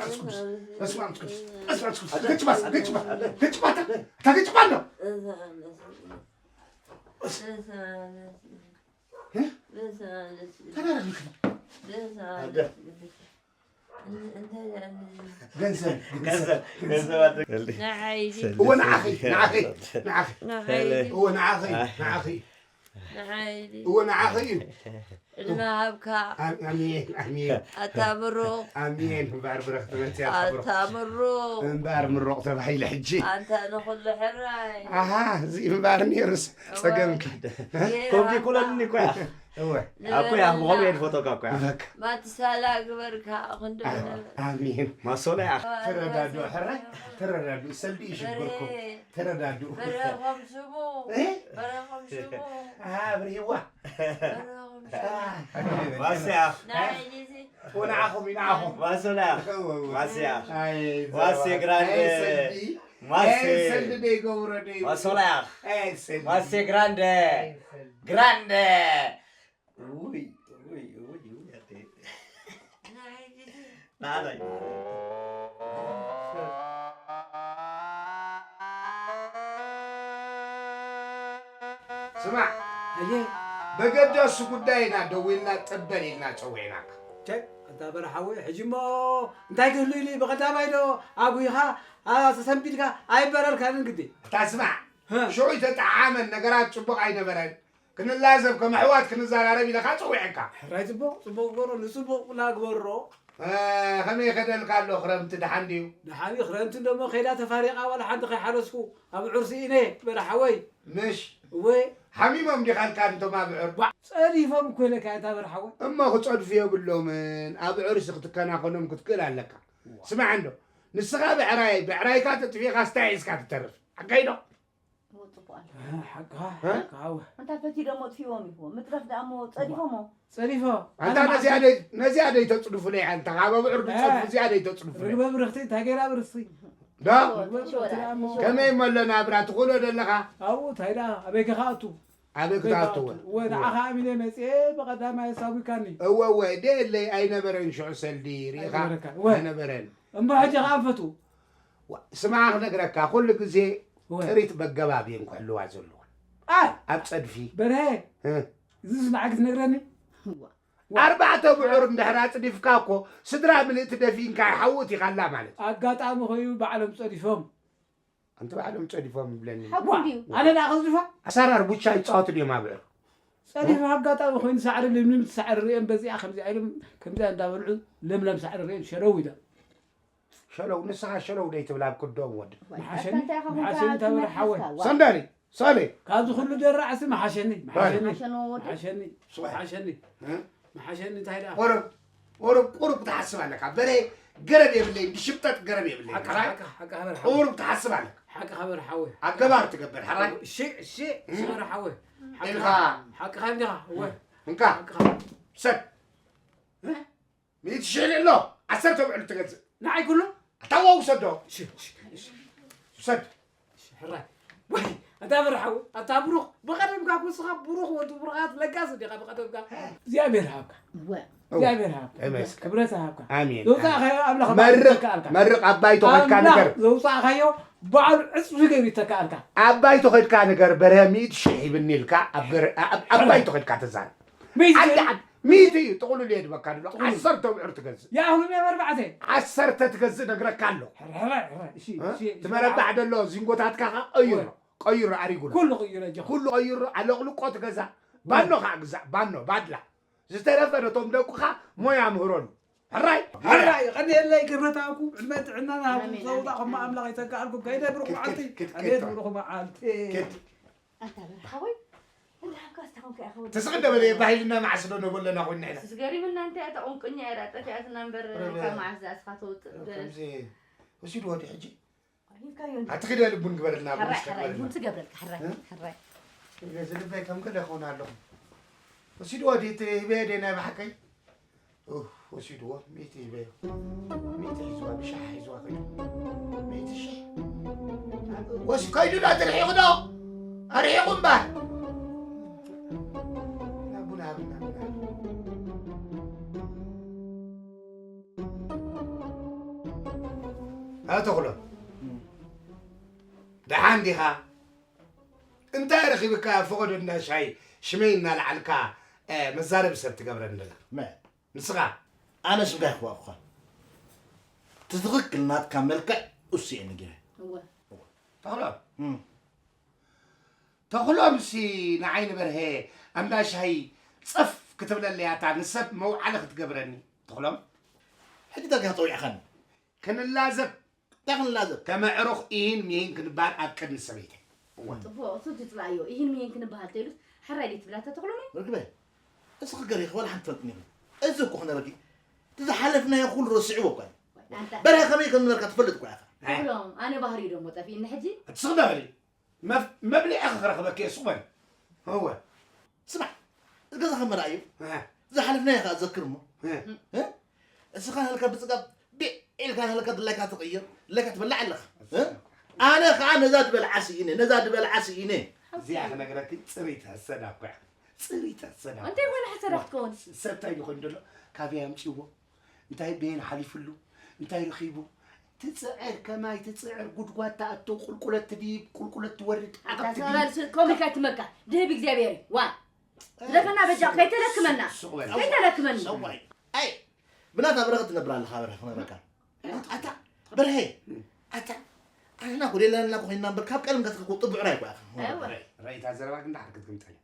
ቅዱስ፣ በስመ አብ ቅዱስ፣ በስመ አብ ቅዱስ። ገጭ ባስ፣ ገጭ ባ-፣ ገጭ ባታ፣ እታ ገጭ ባታ። ተናረድ ምክንያት። ገንዘብ፣ ገንዘብ፣ ገንዘብ። ገንዘብ፣ ገንዘብ ኣለ። ንዓይ እወ፣ ንዓኺ፣ ንዓኺ፣ ንዓኺ። ንዓይ እወ፣ ንዓኺ፣ ንዓኺ። ንዓይ እወ፣ ንዓኺ እዩ። ዕድመ ሃብካ። ኣም-፣ ኣሜን፣ ኣሜን። ኣታ ብሩኽ። ኣሜን። እምበኣር ብረኽቲ መፅያ ኣታ ብሩኽ። ኣታ ምሩቕ። እምበኣር ምሩቕ ተባሂለ ሕጂ። ኣንታ ንኹሉ ሕራይ። ኣሃ፣ እዚ እምበኣር ነይሩስ እወ። ጸገምኪ። ጌራ ኮፒ ኩለኒ እኳ። እወ። ኣኮ ያ ንበረልና። ብኸምኡ እየ ዝፈተካ እኮ ያ። እወ። ማትሳላ ግበርካ፣ ክንዲ ኣ-፣ ግበርና። ኣሜን። ማሶላ ያ። ተረዳድኡ፣ ሕራይ? ተረዳድኡ፣ ሰልዲ ይሽግርኩም። በሬ። ተረዳድኡ። በረኹም ስሙ። እ? በረኹም ስሙ። ኣሃ፣ ብርሂዋ። በረኹም ስሙ። ኣሃ። ማስያ። ናይ ጊዜ። ወንዓኹም፣ ይንዓኹም። ማሶላ ያ። እወ፣ እወ። ማስያ። ኣይ፣ ማሴ ዘረባ። ግራንደ። ኣይ፣ ሰልዲ። ማሴ። ኣይ፣ ሰልዲ ደይገብሮ ደይ። ማሶላ ያ። ኣይ፣ ሰልዲ። ማሴ ግራንደ። ኣይ፣ ሰልዲ። ግራንደ። ውይ፣ ውይ፣ ውይ፣ ውይ፣ ኣደይ። ናይ ጊዜ። ናናይ። ስማዕ፣ ኣየ። በገደሱ ጉዳይና ደዊልና ጠበል ኢልና ጸዊዕናካ። ቸክ፣ ኣታ በርሓዊ፣ ሕጂ እሞ እንታይ ክህሉ ኢሉ እዩ? ብቐዳማይ ዶ ኣጉይኻ፣ ኣ-፣ ተሰንቢድካ ኣይበረርካንን ግዲ? ኣታ ስማዕ፣ ሀ። ሽዑ ዝተጠዓመን ነገራት ጽቡቕ ኣይነበረን። ክንላዘብ ከም ኣሕዋት ክንዘራረብ ኢለኻ ጸዊዐካ። ሕራይ ጽቡቕ፣ ጽቡቕ ግበሮ፣ ንጽቡቕ ላ ግበሮ። እ፣ ከመይ ከደልካ ኣሎ ክረምቲ ደሓን ድዩ? ደሓን እዩ፣ ክረምቲ ደሞ ከይዳ ተፋሪቓ ዋላ ሓንቲ ከይሓረስኩ ኣብ ዑርሲ ኢነ በርሓወይ። ምሽ? እወ። ሓሚሞም ዲኻ ኢልካ እንቶም ኣብዑር? ዋ፣ ጸዲፎም እኮ ኢለካ እታ በርሓወይ። እሞ ክጸድፉ የብሎምን፣ ኣብ ዑርሲ ክትከናኸኖም ክትክእል ኣለካ። ዋ። ስማዕ እንዶ፣ ንስኻ ብዕራይ፣ ብዕራይካ ተጥፊእኻስ እንታይ ሒዝካ ትተርፍ? ሓቀይ ዶ? እወ፣ ጽቡቕ ኣሎ። እ፣ ሓቅኻ፣ እ? ሓቅኻ፣ እወ። እንታ ፈትዩ ደሞ ኣጥፊእዎም እዩ። ምጥራፍ ደኣ እሞ ጸዲፎሞ። ጸዲፎ። ኣንታ ኣነ ነዚኣ ማዕረ ደይ-፣ ነዚኣ ደይ ተጽድፉለይ፣ ኣንታ ካብ ኣብዑር እ። ዝጸድፉ እዚኣ ደይ ተጽድፉለይ። ርግበ ብርኽቲ፣ እንታይ ገይራ ብርኽቲ? ዶ? እወ፣ ርግበ ብርኽቲ ሽወዳ፣ ደኣ እሞ። ሽወዳ። ከመይ እሞ ኣለና ኣብራ ትኽእሎ ደለኻ? ኣብኡ፣ እንታይ ደኣ፣ ኣበይ ከ ክኣቱ? ኣበይ ኣበይ ክትኣቱ? ክኣቱ? እወ፣ እወ። ንዓኻ ኣሚነ መጽኤ፣ ብቐዳማይ ሳዊካኒ። እወ፣ እወ፣ ደየለይ ኣይነበረን ሽዑ ሰልዲ፣ ሪኢኻ? ኣይነበረካ፣ እወ። ኣይነበረን። እሞ ሕጂ ከኣ ኣንፈቱ። ዋ፣ ስማዕ ክነግረካ፣ ኩሉ ግዜ እወ። ጥሪት በገባብ እየን ክሕልዋ ዘለወን። ኣይ! ኣብ ጸድፊ። በርሀ፣ እ። እዚስ ንዓይ ክትነግረኒ? እዋ። ኣርባዕተ ብዑር እንድሕር ኣጽዲፍካ እኮ፣ ስድራ ምልእቲ ደፊንካ ይሓውት ኢኻ ኣላ ማለት። ኣጋጣሚ ኮይኑ ባዕሎም ጸዲፎም። ኣንቲ ባዕሎም ጸዲፎም ይብለኒ። ሓቁ ዋ፣ እንድዩ። ኣነ ደኣ ከጽድፋ? ኣሳራር ቡቻ ይጻወቱ ድዮም ኣብዑር? ጸዲፎም ኣጋጣሚ ኮይኑ ሳዕሪ ልምልምቲ ሳዕሪ ርእዮም በዚኣ ከምዚኣ ኢሎም፣ ከምዚኣ እንዳበልዑ ለምለም ሳዕሪ ርእዮም ሸረው ኢሎም። ሸለው፣ ንስኻ ሸለው ደይ ትብል ኣብ ክልድኦም ወዲ። ዋይ፣ መሓሸኒ፣ ኣታ እንታይ ኢኻ ኮንካ መሓሸኒ ትመልስ ተበረ ሓወይ። ከ? ዋ። ሰንደሪ፣ ሰሌ። ካብዚ ኩሉ ደራዕሲ መሓሸኒ፣ መሓሸኒ፣ መሓሸኒ ወዲ። መሓሸኒ፣ ስዋይ። መሓሸኒ። እ? መሓሸኒ እንታይ ደኣ? ቁሩብ፣ ቁሩብ፣ ቁሩብ ክትሓስብ ኣለካ። በረ ገረብ የብለይን፣ ብሽምጠጥ ገረብ የብለይን። ሓቂ፣ ጥራይ ሓቂ፣ ሓቂ ሃበር ሓወይ። ቁሩብ ትሓስብ ኣለካ። ሓቂ ሃበር ሓወይ። ኣገባር ትገብር፣ ሓራይ። እሺ፣ እሺ፣ እ? ሰመረ ሓወይ። ሓቂ፣ ኢልካ። ሓቂ ሃንዲኻ፣ እወ። እንካ። ሓቂ ሃበር። ሰድ። እ? ሚእቲ ሽሕ ኣሎ፣ ዓሰርተ ብዕሉ ትገዝእ። ንዓይ ኩሉ? ኣታ ዋው ውሰዶ። እሺ፣ እሺ፣ እሺ። ውሰድ። እሺ፣ ሕራይ። ወይ፣ ኣታ ብርሓው፣ ኣታ ብሩኽ፣ ብቐደምካ ኩስኻ ብሩኽ ወዲ ብሩኻት ለጋስ ዲኻ ብቐደምካ? እግዚኣብሔር ሃብካ። እወ። እግዚኣብሔር ሃብካ። ተመስገን። ክብረት ሃብካ። ኣሜን። ዘውፃእካዮ ኣምላኽ ባዕሉ መርቕ፣ ይተካኣልካ። መርቕ ኣባይቶ ከድካ ኣምላኽ ንገር። ዘውፃእካዮ ባዕሉ ዕፅፊ ገይሩ ይተካኣልካ። ኣባይቶ ከድካ ንገር፣ በርሀ ሚእቲ ሽሕ ሂብኒ ኢልካ፣ ኣብ በር-፣ ኣብ፣ ኣብ ኣባይቶ ከድካ ተዛረብ። ሚእቲ ዓዲ ሽሕ? ዓዲ፣ ሚእቲ እዩ፣ ጥቕሉል እየ ድበካ ድሎ። ጥቕሉል። ዓሰርተ ብዕር ትገዝእ። ያ፣ ሁሉም እዮም ኣርባዕተ። ዓሰርተ ትገዝእ ነግረካ ኣሎ። ሕረ፣ ሕረ፣ ሕረ፣ እሺ፣ እ? እሺ፣ እቲ እሺ። መረባዕ ደሎ ዚንጎታትካ ኸዓ ቀይሮ፣ እወ። ቀይሮ ኣሪጉሎ። ኩሉ ቀይሮ፣ ጀኹ። ኩሉ ቀይሮ፣ ኣለቕልቆ ትገዛ። እወ። ባኖ ኸዓ ግዛእ፣ ባኖ፣ ባድላ። ዝተረፈ ነቶም ደቁኻ ሞያ ምህረሉ። ሕራይ? ሕራይ፣ ቀንየለይ፣ ክብረት ሃብኩም፣ ዕድመ ጥዕና ሃብኩም፣ ኣሜን፣ ዘውጣ ኣሜን፣ ኹማ ኣሜን። ኣምላኽ ይተካኣልኩም። ከይደ ብሩኽ ክት፣ መዓልቲ፣ ክት፣ ክት፣ ኣቤት ክት። ብሩኽ መዓልቲ። ክት። ኣንታ በርሓወይ፣ እንዳ ሃብካ እስታኹም ከ ኢኻ ወዲ ተስቕደ በለ፣ ባህልና መዓስ ዶ ነበለና ኮይና ኢና። ስስ ገሪምና፣ እንታይ እያ፣ እታ ቁንቁኛ እያ፣ ጠፊኣትና እምበር፣ ረበ-፣ ካብ መዓስ እዚኣ እስኻ ተውፅእ? ከምዚ፣ ወሲድዎ ድዩ ሕጂ? ሂብካዮ እንዲ? ኣቲ ኪደ ልቡን ግበረልና፣ ቡን ሕራይ፣ እስከ ሕራይ፣ ግበረልና። ቡን ትገብረልካ፣ ሕራይ፣ እ? ሕራይ። እዚ ልበይ ከም ገለ ክኾን ኣለኹ። ወሲድዎ ድዩ እቲ ህበየ ድየ ናይ ብሓቀይ? ኡፍ፣ ወሲድዎ፣ ሚእቲ ሂበዮ። ሚእቲ ሒዝዋ፣ ብሻሕ ሒዝዋ ከይዱ። ሚእቲ ሽሕ። ወስ-፣ ከይዱ ዶ፣ ኣርሒቑ ዶ? ኣርሒቑ እምበር። ቡን ሃብና፣ ቡን ሃብና። ተኽሎ፣ ደሓን ዲኻ? እንታይ ረኺብካ ፈቐዶ እንዳ ሻሂ ሽመይ እናለዓልካ፣ እ፣ መዛረቢ ሰብ ትገብረኒ ዘለኻ? መ- ንስኻ? ኣነ ሽምካ ይኽዋእኩኻ። እቲ ትኽክል ናትካ መልክዕ እሱ እየ ነጊረ። እወ። ተኽሎ። እም። ተኽሎምሲ ንዓይ ንበርሀ ኣንዳ ሻሂ ጸፍ ክትብለለይ ኣታ ንሰብ መውዓሊ ክትገብረኒ። ተኽሎም። ሕጂ ዳርጋ ጸዊዕኻኒ። ክንላዘብ። እንታይ ክንላዘብ? ከመዕሩኽ ኢሂን ሚሂን ክንበሃል ኣብ ቅድሚ ሰበይተይ። እወ። ጽቡቕ፣ እሱ ትጽላእዮ። ኢሂን ሚሂን ክንበሃል ተይሉስ፣ ሕራይ ደይ ትብላ ተተኽሎመይ? ርግበ፣ እስኺ ገሪኺ ዋላ ሓንቲ ትፈልጥኒ ኢኺ። እዚ እኮ ክነበኪ፣ እቲ ዝሓለፍናዮ ኩሉ ረሲዕዎ እኮ እዩ። ኣንታ በርሀ ከመይ ከም ነበርካ ትፈልጥ እኮ ኢኻ። ተኽሎም፣ ኣነ ባህሪ ደሞ ጠፊእኒ ሕጂ? እቲ ስኽ ዶ በሊ? መፍ-፣ መብልዒ ክረኽበኪ እየ፣ ስቕ በሊ። እወ። ስማዕ፣ እዚ ገዛ ከም መርኣዩ፣ እህ። ዝሓለፍናዮ ከኣ ዘክር እሞ። እህ። እ? እስኻ ንሃልካ ብጽጋብ ቢዕ ኢልካ ንሃልካ ድላይካ ትቕይር፣ ድላይካ ትበልዕ ኣለኻ። እ? ኣነ ከኣ ነዛ ድበልዓ ስኢነ፣ ነዛ ድበልዓ ስኢነ። እዚኣ ክነግረኪ ጽሪት ሕሰዳ እኮ እያ። ጽሪት ሕሰዳ። እንታይ ኮይነ ሕሰዳ ክትከውን? ስ-፣ ሰብ እንታይ ድኾን ደሎ? ካበይ ኣምጺዎ? እንታይ በየን ሓሊፍሉ? እንታይ ረኺቡ? ትጽዕር ከማይ ትጽዕር፣ ጉድጓድ ትኣቱ፣ ቁልቁለት ትድይብ፣ ቁልቁለት ትወርድ፣ ዓቐብ ትድይብ። ኣታ ሰባል ስ-፣ ከምኡ ኢልካ ትመካ። ድህብ እግዚኣብሔር እዩ። ዋ። ግደፈና በጃ፣ ከይተለክመና። ሱቕ በል። ከይተለክመና። ሱቕ በል። ኣይ፣ ብናታ በረኸት ትነብር ኣለኻ፣ በረኸት ክነግረካ። ኣታ፣ በርሀ፣ ኣታ፣ ኣንሕና እኮ ደለና እኮ ኮይንና እምበር፣ ካብ ቀደም ከትከ እኮ ጥቡዕ ራይ እኮ ኢኻ። እወ። ራይ፣ ራይ፣ እታ ዘረባ ግን ደሓር ክትግምጠል እያ።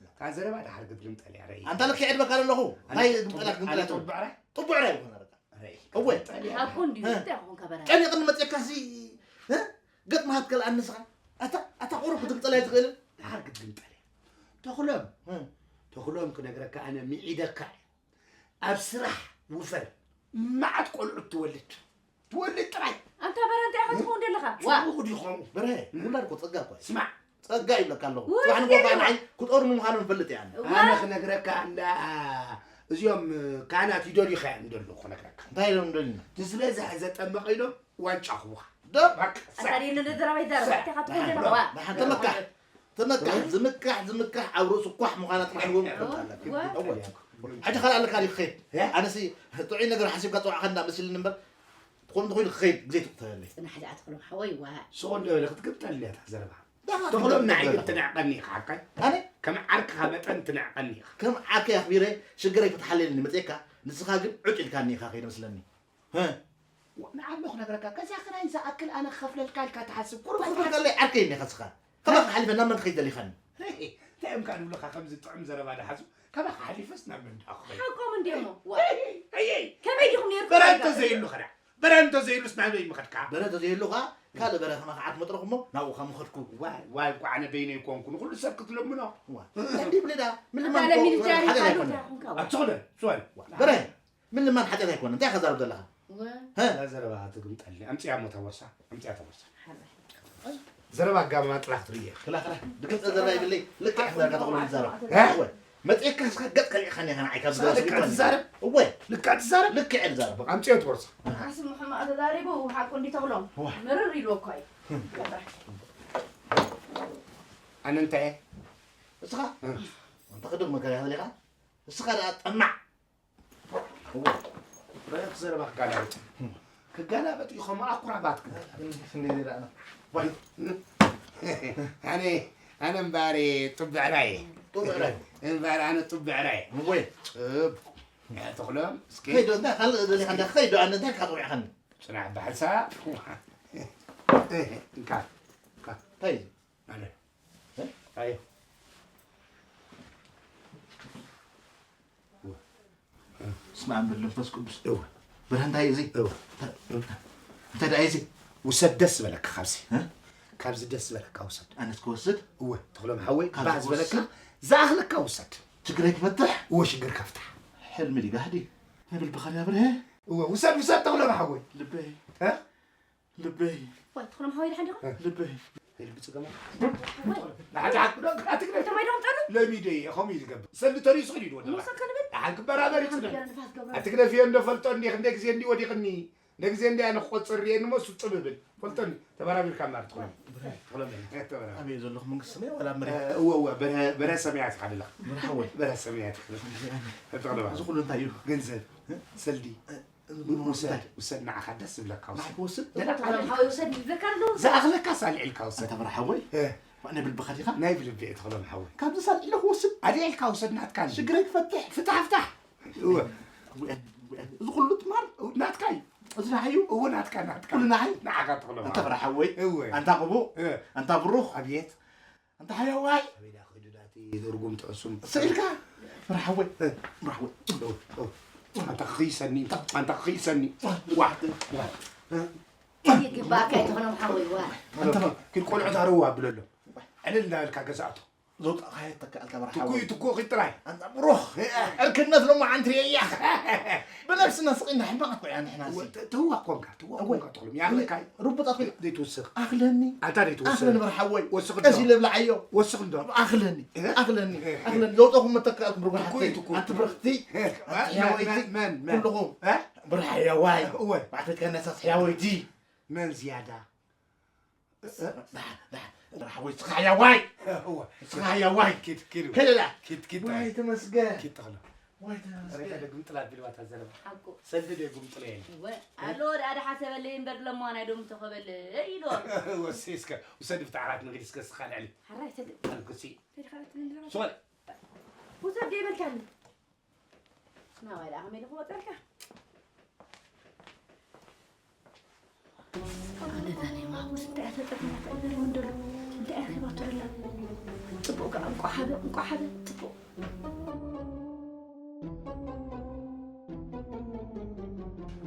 እታ ዘረባ ደሓር ክትግምጠል እያ፣ ራይ። ኣንታ ልክዕ ዕድመካ ዘለኹ፣ ኣነ እንታይ ጥቡዕ፣ ግምጠላ ክትግምጠላ ኣነ ትብል? ጥቡዕ ራይ? ጥቡዕ ራይ እኮ ነረካ። ራይ፣ እወ። ክትግምጠል እያ። ሓቁ እንድዩ፣ እ? እንታይ ይኹን ከበራ? ጨኒቕኒ መጺእካሲ፣ እ? ገጥምኻ ትከልኣኒ ንስኻ? ኣታ፣ ኣታ ቁሩብ ክትግምጠላ ኣይትኽእልን? ደሓር ክትግምጠል እያ። ተኽሎም፣ እ። ተኽሎም ክነግረካ ኣነ ምዒደካ እየ። ኣብ ስራሕ ውፈር። መዓት ቆልዑት ትወልድ። ትወልድ ጥራይ። ኣንታ በረ እንታይ ኢኻ ትኸውን ዘለኻ? ዋ። ጽቡቕ ድዩ ኸምኡ? በረ፣ ውላድ እኮ ጸጋ እኮ እዩ። ስማዕ። ጸጋ ይብለካ ኣለኹ። ውይ፣ ጽባሕ ንግሆ ከኣ ንዓይ ክጠርኑ ምዃኖም እፈልጥ እየ ኣነ። እዋ። ኣነ ክነግረካ እንዳ እዚኦም ካህናት ይደልዩኻ እዮም ደለዉ ክነግረካ። እንታይ ኢሎም ደልዩና? እቲ ዝበዝሐ ዘጠመቐ ኢሎም ዋንጫ ክቡኻ። ዶ? በቃ፣ ኣታ ደየለ ደረባ ይዛረብ። እንታይ ኢኻ ትኸውን ዘለኻ? ዋ። ደሓን ተመካሕ። ትምካሕ፣ ዝምካሕ፣ ዝምካሕ ኣብ ርእሱ ኳሕ ምዃና ጥራሕ ንጎም ክፈልጥ ኣለካ። ዋ። እወ። ሕጂ ካልእ ኣለካ ድዩ ክኸይድ? እ? ኣነሲ ጥዑይ ነገር ሓሲብካ ጽዋዕካ እንዳ መሲልኒ እምበር፣ ትኾን እንተኾይኑ ክኸይድ ግዜ ትቑጠረለይ። ጽናሕ ደኣ ተኽሎም ሓወይ፣ ዋ። ስቕ እንዶ በለ ክትግብጠልኒ እያ እታ ዘረባ። ደሓን ተኽሎም ንዓይ ክትግብጠለይ። ግን ትንዕቐኒ ኢኻ ሓቀይ? ኣነ? ከም ዓርክኻ መጠን ትንዕቐኒ ኢኻ። ከም ዓርከይ ኣኽቢረ ሽግረይ ፍትሓለይ ኢለኒ መጺኤካ፣ ንስኻ ግን ዑጭ ኢልካኒ ኢኻ ከይደ መስለኒ። ህ። ዋ፣ ንዓሞ ክነግረካ፣ ገዛ ክራይ ዝኣክል ኣነ ክኸፍለልካ ኢልካ ትሓስብ፣ ቁሩብ ክኸፍለልካ ኣይትሓስብ። ለይ ዓርከይ እኒኻ እስኻ። ከማኻ ሓሊፈ ናብ መን ክኸይድ ደሊኻኒ? ሄይ፣ እንታይ እዮም ከኣ ንብለኻ ከምዚ ጥዑም ዘረባ ደሓዙ? ከማኻ ሓሊፈስ ናብ መን ደኣ ክኸይድ? ሓቆም እንድዮሞ። ዋ። ሄይ፣ ሄይ፣ ሄይ። ከመይ ዲኹም ነይርኩም በረ ጌርካ? እንተዘይህሉ ኸዳ? በረ እንተዘይህሉስ ናበይ ምኸድካ? በረ እንተዘይህሉ ኸኣ ካልእ በረ ከማኻ ዓርኪ መጥረኹ እሞ ናብኡ ኸኣ ምኸድኩ። ዋይ፣ ዋይ፣ እኳ ኣነ በይነይ ኮንኩ፣ ንኹሉ ሰብ ክትልምኖ። ዋ። እንዲህ ብለዳ፣ ምን ኣታ ለሚን ጃሪ ሓጢኣት ሓሉ ኣይኮነን። እንታይ ኾንካ? ዋ። ኣትኹለ፣ ስወል። በረ። ምልማን ሓጢኣት ኣይኮነን። እንታይ ኢኻ ትዛረብ ዘለኻ? ወ- ሀ? እዛ ዘረባ ትግምጠልኒ። ኣምጽያ እሞ እታ ቦርሳ። ኣምጽያ እታ ቦርሳ። ሓራይ። ዘረባ ኣጋማማ ጥራሕ ትርኢ ኢኻ። ክላ፣ ክላ። ድግምጠል ዘረባ ይብለይ። ልክዕ ኢኻ ዳርጋ ተቕሎ ትዛረብ። ሀ? እወ። መጺእካ እስኻ ገጽ ከሊዕኻኒ ኢኻ ንዓይ ካብ ዝገዛ ልክዕ ይኮን። ትዛረብ? እወ። ልክዕ ትዛረብ? ልክዕ እየ ዝዛረብ። ኣምጽዮ እታ ቦርሳ። ኣስም ሕማቕ ተዛሪቡ፣ ሓቁ እንዲ ተቕሎ። እወ። ምርር ኢልዎ እኮ እዩ። ኣነ እንታይ እየ? እስኻ? እ። ኣንተ ክድግመካ ኢኻ ደሊኻ? እስኻ ደኣ ጠማዕ። እወ። በቲ ዘረባ ክጋላበጥ። ክጋላበጥ እዩ፣ ከም ኣኩራባት ክጋላበጥ። እንዴ፣ እንዴ፣ እንዴ፣ ዳእና። ዋይ። ኣነ፣ ኣነ እምባሬ ጥብዕራየ። ጥብዕራየ። እምባሬ ኣነ ጥብዕራየ። እወ። ጥብ-፣ ያ ተኽሎም፣ እስኪ። ከይዶ፣ እንታይ ካልእ ደሊኻ፣ እንዳ ከይዶ፣ ኣነ እንታይ ካጥውዕኻኒ? ጽናሕ፣ ባሕሳ። እንካ፣ እንካ። እንታይ እዩ? ኣነ። እ? ኣየ። ስመ ኣብ ወወልድ ወመንፈስ ቅዱስ። እወ። በረ እንታይ እዩ እዚ? እወ። እንታይ ደኣ እዩ እዚ? ውሰድ ደስ ዝበለካ ካብዚ። እ? ካብዚ ደስ ዝበለካ ውሰድ። ኣነስ ክወስድ? እወ፣ ተኽሎም ሓወይ፣ ካብዚ ባህ ዝበለካ ክወስድ? ዝኣኽለካ ውሰድ። ችግረይ ክፈትሕ? እወ፣ ሽግርካ ፍታሕ። ሕልሚ ድዩ ጋህዲ? ናይ ብልብኻ ድያ በርሀ? እወ፣ ውሰድ፣ ውሰድ ተኽሎም ሓወይ። ልበይ። እ? ልበይ። ዋይ፣ ትኾኖም ሓወይ ደሓን ዲኹም? ልበይ። ልቢ ጽገማ። ደሓን ደሓን ክዶ ኣትግረ። ተማይ ዶም ጠሉ? ለሚደ እየ፣ ከምኡ እዩ ዝገብር። ሰልዲ ተሪሱ ክዲ ይወደላ። ንውሰድ ከንብል? ደሓን ክበራበር ይጽገም። ንፋስ ገብረ። ኣትግረፍዮ እንዶ ፈልጦ እንዲ፣ ክንደ ግዜ እንዲ ወዲቕኒ። እንደ ግዜ እንዲ ኣነ ክቆጽር ርየ ንመሱ ጽብብል። ፈልጦኒ። ተበራቢርካ ማር ትኾን። ትኾን። ተበራቢር። ኣበይ ዘለኹ መንግስቲ ሰማይ ወላ መሬት? እ፣ እወ፣ እወ፣ በረ-፣ በረ ሰማያት ካደላ። በረ ሓወይ። በረ ሰማያት ካደላ። እዚ ኩሉ እንታይ እዩ? ገንዘብ፣ እ? ሰልዲ። እ፣ ውሰድ፣ ውሰድ፣ ንዓኻ ደስ ዝብለካ ውሰድ። ንዓይ ክወስድ? ገለ ተኽሎም ሓወይ ውሰድ ይብለካ ኣሎ። ዝኣኽለካስ ኣልዒልካ ውሰድ። ኣንታ በርሓ ሓወይ፣ እ። ናይ ብልብኻ ዲኻ? ናይ ብልቢ እየ ተኽሎም ሓወይ። ካብዚ ሳልዒለ ክወስድ? ኣልዒልካ ውሰድ፣ ናትካ እዩ። ሽግረይ ክፈትሕ። ፍታሕ፣ ፍታሕ። እወ። እወ፣ እወ፣ እዚ ኩሉ ትማል ናትካ እዩ። እዚ ንዓይ እዩ? እወ፣ ናትካ፣ ናትካ። ኩሉ ንዓይ? ንዓኻ ተኽሎም ኣንታ ሓወይ። በርሓ ሓወይ፣ እወ። ኣንታ ቅቡእ፣ እ። ኣንታ ብሩኽ። ኣብየት። ኣንታ ሓያዋይ። ኣበይ ደኣ ኸይዱ ናቲ ርጉም ጥዑሱም? ስኢልካ? በርሓ ሓወይ፣ እ። በርሓ ሓወይ። ኦ፣ ኦ። ኣንታ ክኽይሰኒ፣ ኣንታ ክኽይሰኒ። ዋ፣ ዋ። ይግባእካ እዩ ተኽሎም ሓወይ፣ ዋ። ኣንታ ባ- ኪድ ቆልዑ ዛረቡ ኣብለሎ። ዕልል እንዳበልካ ገዛእቶ። ዘውጣእካዮ ተካእልካ በርሓ ትኩ-፣ ሓወይ። ትኩ ኪድ ጥራይ። ኣንታ ብሩኽ። እ። ዕርክነት ሎማዓንቲ እያ። ብነብስና ስቒልና ሕማቓት እኮ ኢና ንሕና ሲ። ወ-፣ ተ-፣ ተዋህ ኮንካ፣ ተዋህ እወ። ኮንካ ተኽሎም። ያኽለካ እዩ። ርቡጣት ኮይና። ዘይትውስኽ። ኣኽለኒ። ኣንታ ዘይትውስኽ። ኣኽለኒ በርሓ ሓወይ። ወስኽ ቀስ እንዶ። ኢለ ብላዓዮ። ወስኽ እንዶ። ኣኽለኒ። እ? ኣኽለኒ። እ፣ እ። ኣኽለኒ። ለውጠኹም መተካእልኩም ርጉሓተይ። ትኩይ፣ ትኩይ። ኣንቲ ብርኽቲ። እ፣ ኣንቲ እ፣ ሕያወይቲ። መን፣ መን፣ መን? ኩልኹም። እ? ብርሓ ሕያዋይ። እወ። ማዕተት ከነሳስ ሕያወይቲ። መን ዝያዳ? ደሓን፣ ደሓን። ሓወይ፣ እስኻ ሕያዋይ። እወ። እስኻ ሕያዋይ። ኪድ፣ ኪድ። ከለላ። ኪድ፣ ኪድ። ዋይ ተመስገን። ኪድ ተኽለ። ዋይ ተመስገን። ሬታ ደግምጥላ ቢልዋ እታ ዘለባ። ሓቁ። ሰልዲ ደጉምጥላ የለ። እወ። ኣሎ ደኣ ደሓሰበለይ እምበር ለማ ናይ ዶም ተኸበለ ኢሎ። ወሲ እስከ፣ ውሰድ ብታ ዓራት ንግዲ እስከ እስኻ ልዕሊ። ሓራይ ሰልዲ። ኣልኩሲ። ሰልዲ ካልኣት ንድረባ። ሶል። ውሰድ ደይበልካኒ። ናባይ ደኣ ከመይ ኢሉ ክወጸልካ? ኣነ ዛኔ ማሙስ እንታይ እያ ተጠቒማታ? ይገርመን ደሎ። እንታይ እያ ረኺባቶ ደላ? ጽቡቕ ከኣ እንቋዕ ሃበ፣ እንቋዕ ሃበ፣ ጽቡቕ።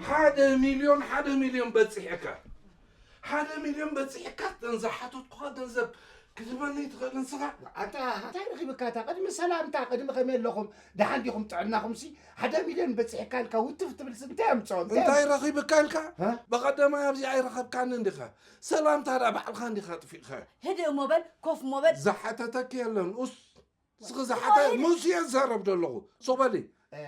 ሓደ ሚልዮን፣ ሓደ ሚልዮን በጺሕካ። ሓደ ሚልዮን በጺሕካ፣ እተን ዝሓተትኩኻ ገንዘብ ክትህበኒ ትኽእል ንስኻ? ኣታ፣ እንታይ ረኺብካ? እታ ቅድሚ ሰላምታ፣ ቅድሚ ከመይ ኣለኹም? ደሓን ዲኹም ጥዕናኹምሲ? ሓደ ሚልዮን በጺሕካ ኢልካ ውትፍ ትብልሲ እንታይ ኣምጽኦ? እንታይ እንታይ ኣምጽኦ? ረኺብካ ኢልካ? እ? ብቐደማይ ኣብዚ ኣይረኸብካንን ዲኻ? ሰላምታ ደኣ ባዕልኻ እንዲኻ ኣጥፊእካዮ። ህድእ እሞ በል፣ ኮፍ እሞ በል። ዝሓተተኪ የለን። ኡስ፣ እስኺ ዝሓተ-፣ እኮ ህድእ። ምስ እየ ዝዛረብ ዘለኹ። ሱቕ በሊ። እ፣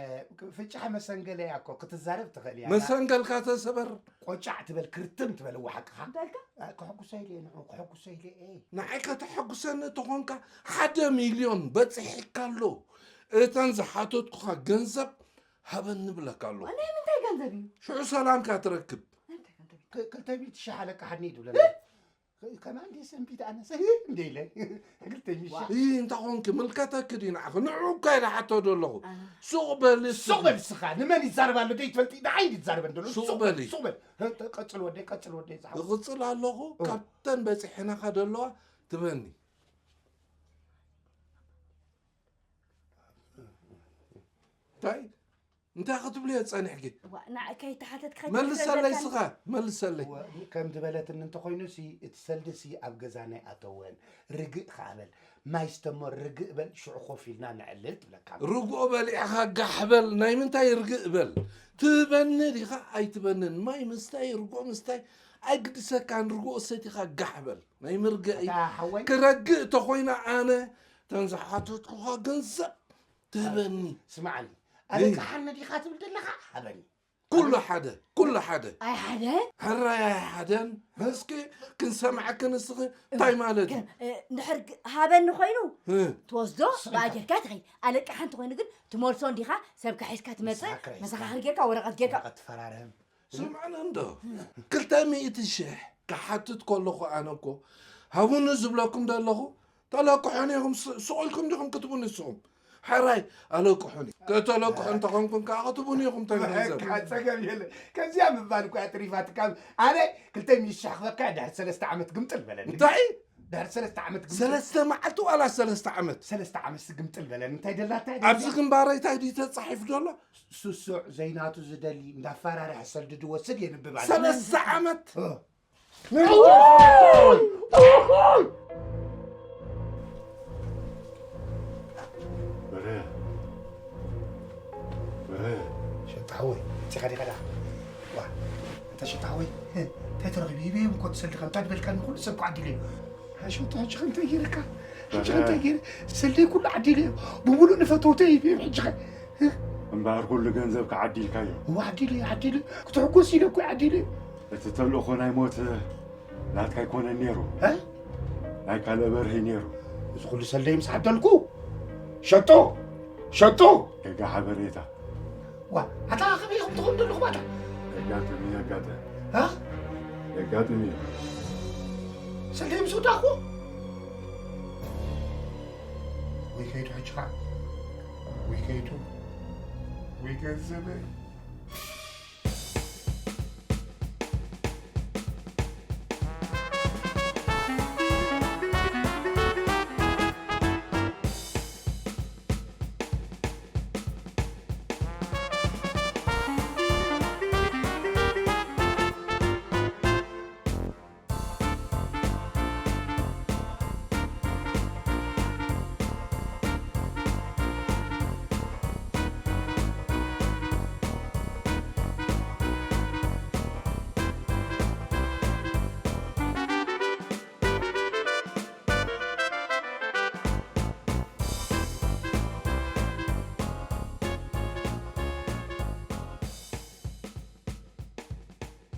ፍጫሕ መሰንገለ እያ እኮ፣ ክትዛረብ ትኽእል እያ። መሰንገልካ ተሰበር። ቆጫዕ ትበል፣ ክርትም ትበል፣ እወ ሓቅኻ። እንታይ ኢልካ? እ፣ ከሐጉሰ ኢለ ንዑ፣ ከሐጉሰ ኢለ እየ። ንዓይ ከተሐጉሰኒ ተኾንካ፣ ሓደ ሚልዮን በጺሕካ ኣሎ። እተን ዝሓተትኩኻ ገንዘብ ሃበኒ እብለካ ኣለኹ። ናይ ምንታይ ገንዘብ እዩ? ሽዑ ሰላምካ ትረክብ። ናይ ምንታይ ገንዘብ እዩ? ክ-፣ ክልተ ሚእቲ ሺሕ ኣለቃሓኒ እዩ ዝብለኒ። ከማን እንዴ ሰንቢት ኣነሰ እንዴ ኢለ። ክልተ ሚእቲ ሺሕ። ዋ። እይ፣ እንታይ ኾንኪ? ምልከተኪ ድዩ ንዓኺ? ንዑ እኮ እየ ዝሓቶ ዘለኹ። ኣነ። ሱቕ በሊ እስኺ። ሱቕ በል እስኻ። ንመን ይዛረብ ኣሎ? ደይ ትፈልጢ? ንዓይ እንዲ ትዛረበን ዘሎ። ሱቕ ሱቕ በል፣ በሊ። ሱቕ በል። ህ፣ ተ-፣ ቀጽል ወደይ፣ ቀጽል ወደይ ዝሓወይ። እቕጽል ኣለኹ። እ። ካብተን በጺሐናኻ ዘለዋ ትበኒ። እንታይ? እንታይ ክትብልዮ ጸኒሕኪ? ዋ፣ ንዓይ ከይተሓተትካ መልሰለይ ከይተረዳእካ እስኻ፣ መልሰለይ። ወ-፣ ከም ዝበለትኒ እንተኾይኑሲ፣ እቲ ሰልዲሲ ኣብ ገዛና ኣይኣተወን። ርግእ ከኣ በል። ማይ ስተ እሞ ርግእ በል፣ ሽዑ ኮፍ ኢልና ነዕልል ትብለካ። ርግኦ በሊዕኻ ጋሕ በል። ናይ ምንታይ ርግእ በል? ትህበኒ ዲኻ ኣይትህበንን? ማይ ምስታይ፣ ርግኦ ምስታይ ኣይግድሰካን። ርግኦ ሰቲኻ ጋሕ በል። ናይ ምርግእ እታ ሓወይ ክረግእ ተኾይነ ኣነ፣ ተን ዝሓተትኩኻ ገንዘብ ትህበኒ። ስምዓኒ፣ እይ። ኣለቃሓኒ ዲኻ ትብል ዘለኻ? ሃበኒ። ኩሉ ሓደ፣ ኩሉ ሓደ። ኣይ ሓደ? ሕራይ ኣይ ሓደን። እስኪ ክንሰምዐኪ ንስኺ እንታይ ማለት እዩ? ከም፣ እ፣ እንድሕር ግ-፣ ሃበኒ ኮይኑ እ። ትወስዶ፣ ስቕ ኢልካ። ብኣጀርካ ትኸይድ። ኣለቃሓኒ እንተኾይኑ ግን ትመልሶ እንዲኻ፣ ሰብካ ሒዝካ ትመጽእ፣ ንስኻ ክራይ መሰኻኽሪ ጌርካ፣ ወረቐት ጌርካ። ወረቐት ትፈራርም። ስምዕኒ እንዶ፣ ክልተ ሚእቲ ሽሕ ክሓትት ከለኹ ኣነ እኮ፣ ሃቡኒ ዝብለኩም ዘለኹ፣ ተለቅሑኒ ኢኹም፣ ስ-፣ ስቕ ኢልኩም ዲኹም ክትቡኒ ንስኹም? ሕራይ፣ ኣለቅሑኒ። ከተለቅሑ እንተኾንኩም ከኣ ክትቡኒ ኢኹም፣ እንታይ ገንዘብ? በቃ፣ ጸገም የለን። ከምዚኣ ምባል እኮ እያ ትሪፋትካ። ኣነ ክልተ ሚእቲ ሽሕ ክበካ ድሕሪ ሰለስተ ዓመት ግምጥል በለኒ። እንታይ? ድሕሪ ሰለስተ ዓመት ግምጥል። ሰለስተ መዓልቲ ዋላ ሰለስተ ዓመት? ሰለስተ ዓመት ግምጥል በለኒ። እንታይ ደላታ እያ ኣብዚ ደልያ? ግንባረይ እንታይ ድዩ ተጻሒፉ ዘሎ? ስሱዕ ዘይናቱ ዝደሊ እንዳፈራርሐ ሰልዲ ዝወስድ የንብብ ኣሎ። ሰለስተ ዓመት? እ። በረ። በረ። ሸጣ ሓወይ፣ ፂኻ ዲኻ ዳ? ዋ፣ እንተ ሸጣ ሓወይ፣ እንታይ ተረኺቡ? ሂበዮም እኮ ትሰልዲ፣ ከምታ ዝበልካኒ ኩሉ ሰብ እኮ ዓዲለዮ። ኣይ ሸጣ፣ ሕጂ ከ እንታይ ገይረካ? ሕጂ ከ እንታይ ገይረ? ሰልደይ ኩሉ ዓዲለዮ። ብምሉእ ንፈተውተይ ሂበዮም ሕጂ ከ? እምበኣር ኩሉ ገንዘብካ ዓዲልካዮ? እወ፣ ዓዲለዮ፣ ዓዲለዮ። ክትሕጎስ ኢለ እኮ ዓዲለዮ። እቲ ተልእኾ ናይ ሞት ናትካ ኣይኮነን ነይሩ። እ? ናይ ካልእ በርሂ ነይሩ። እዚ ኩሉ ሰልደይ ምስ ዓደልኩ፣ ሸጦ! ሸጦ! ገጋ ሓበሬታ። ዋ፣ ኣታ ከመይ ኢኹም ትኾኑ ዘለኹም ኣታ? የጋጥም እዩ፣ የጋጥም። ها؟ የጋጥም እዩ። ስልከይ ምስ ወዳእኩ ወይ ከይዱ ሕጂ ኸዓ ወይ ከይዱ ወይ ገንዘበይ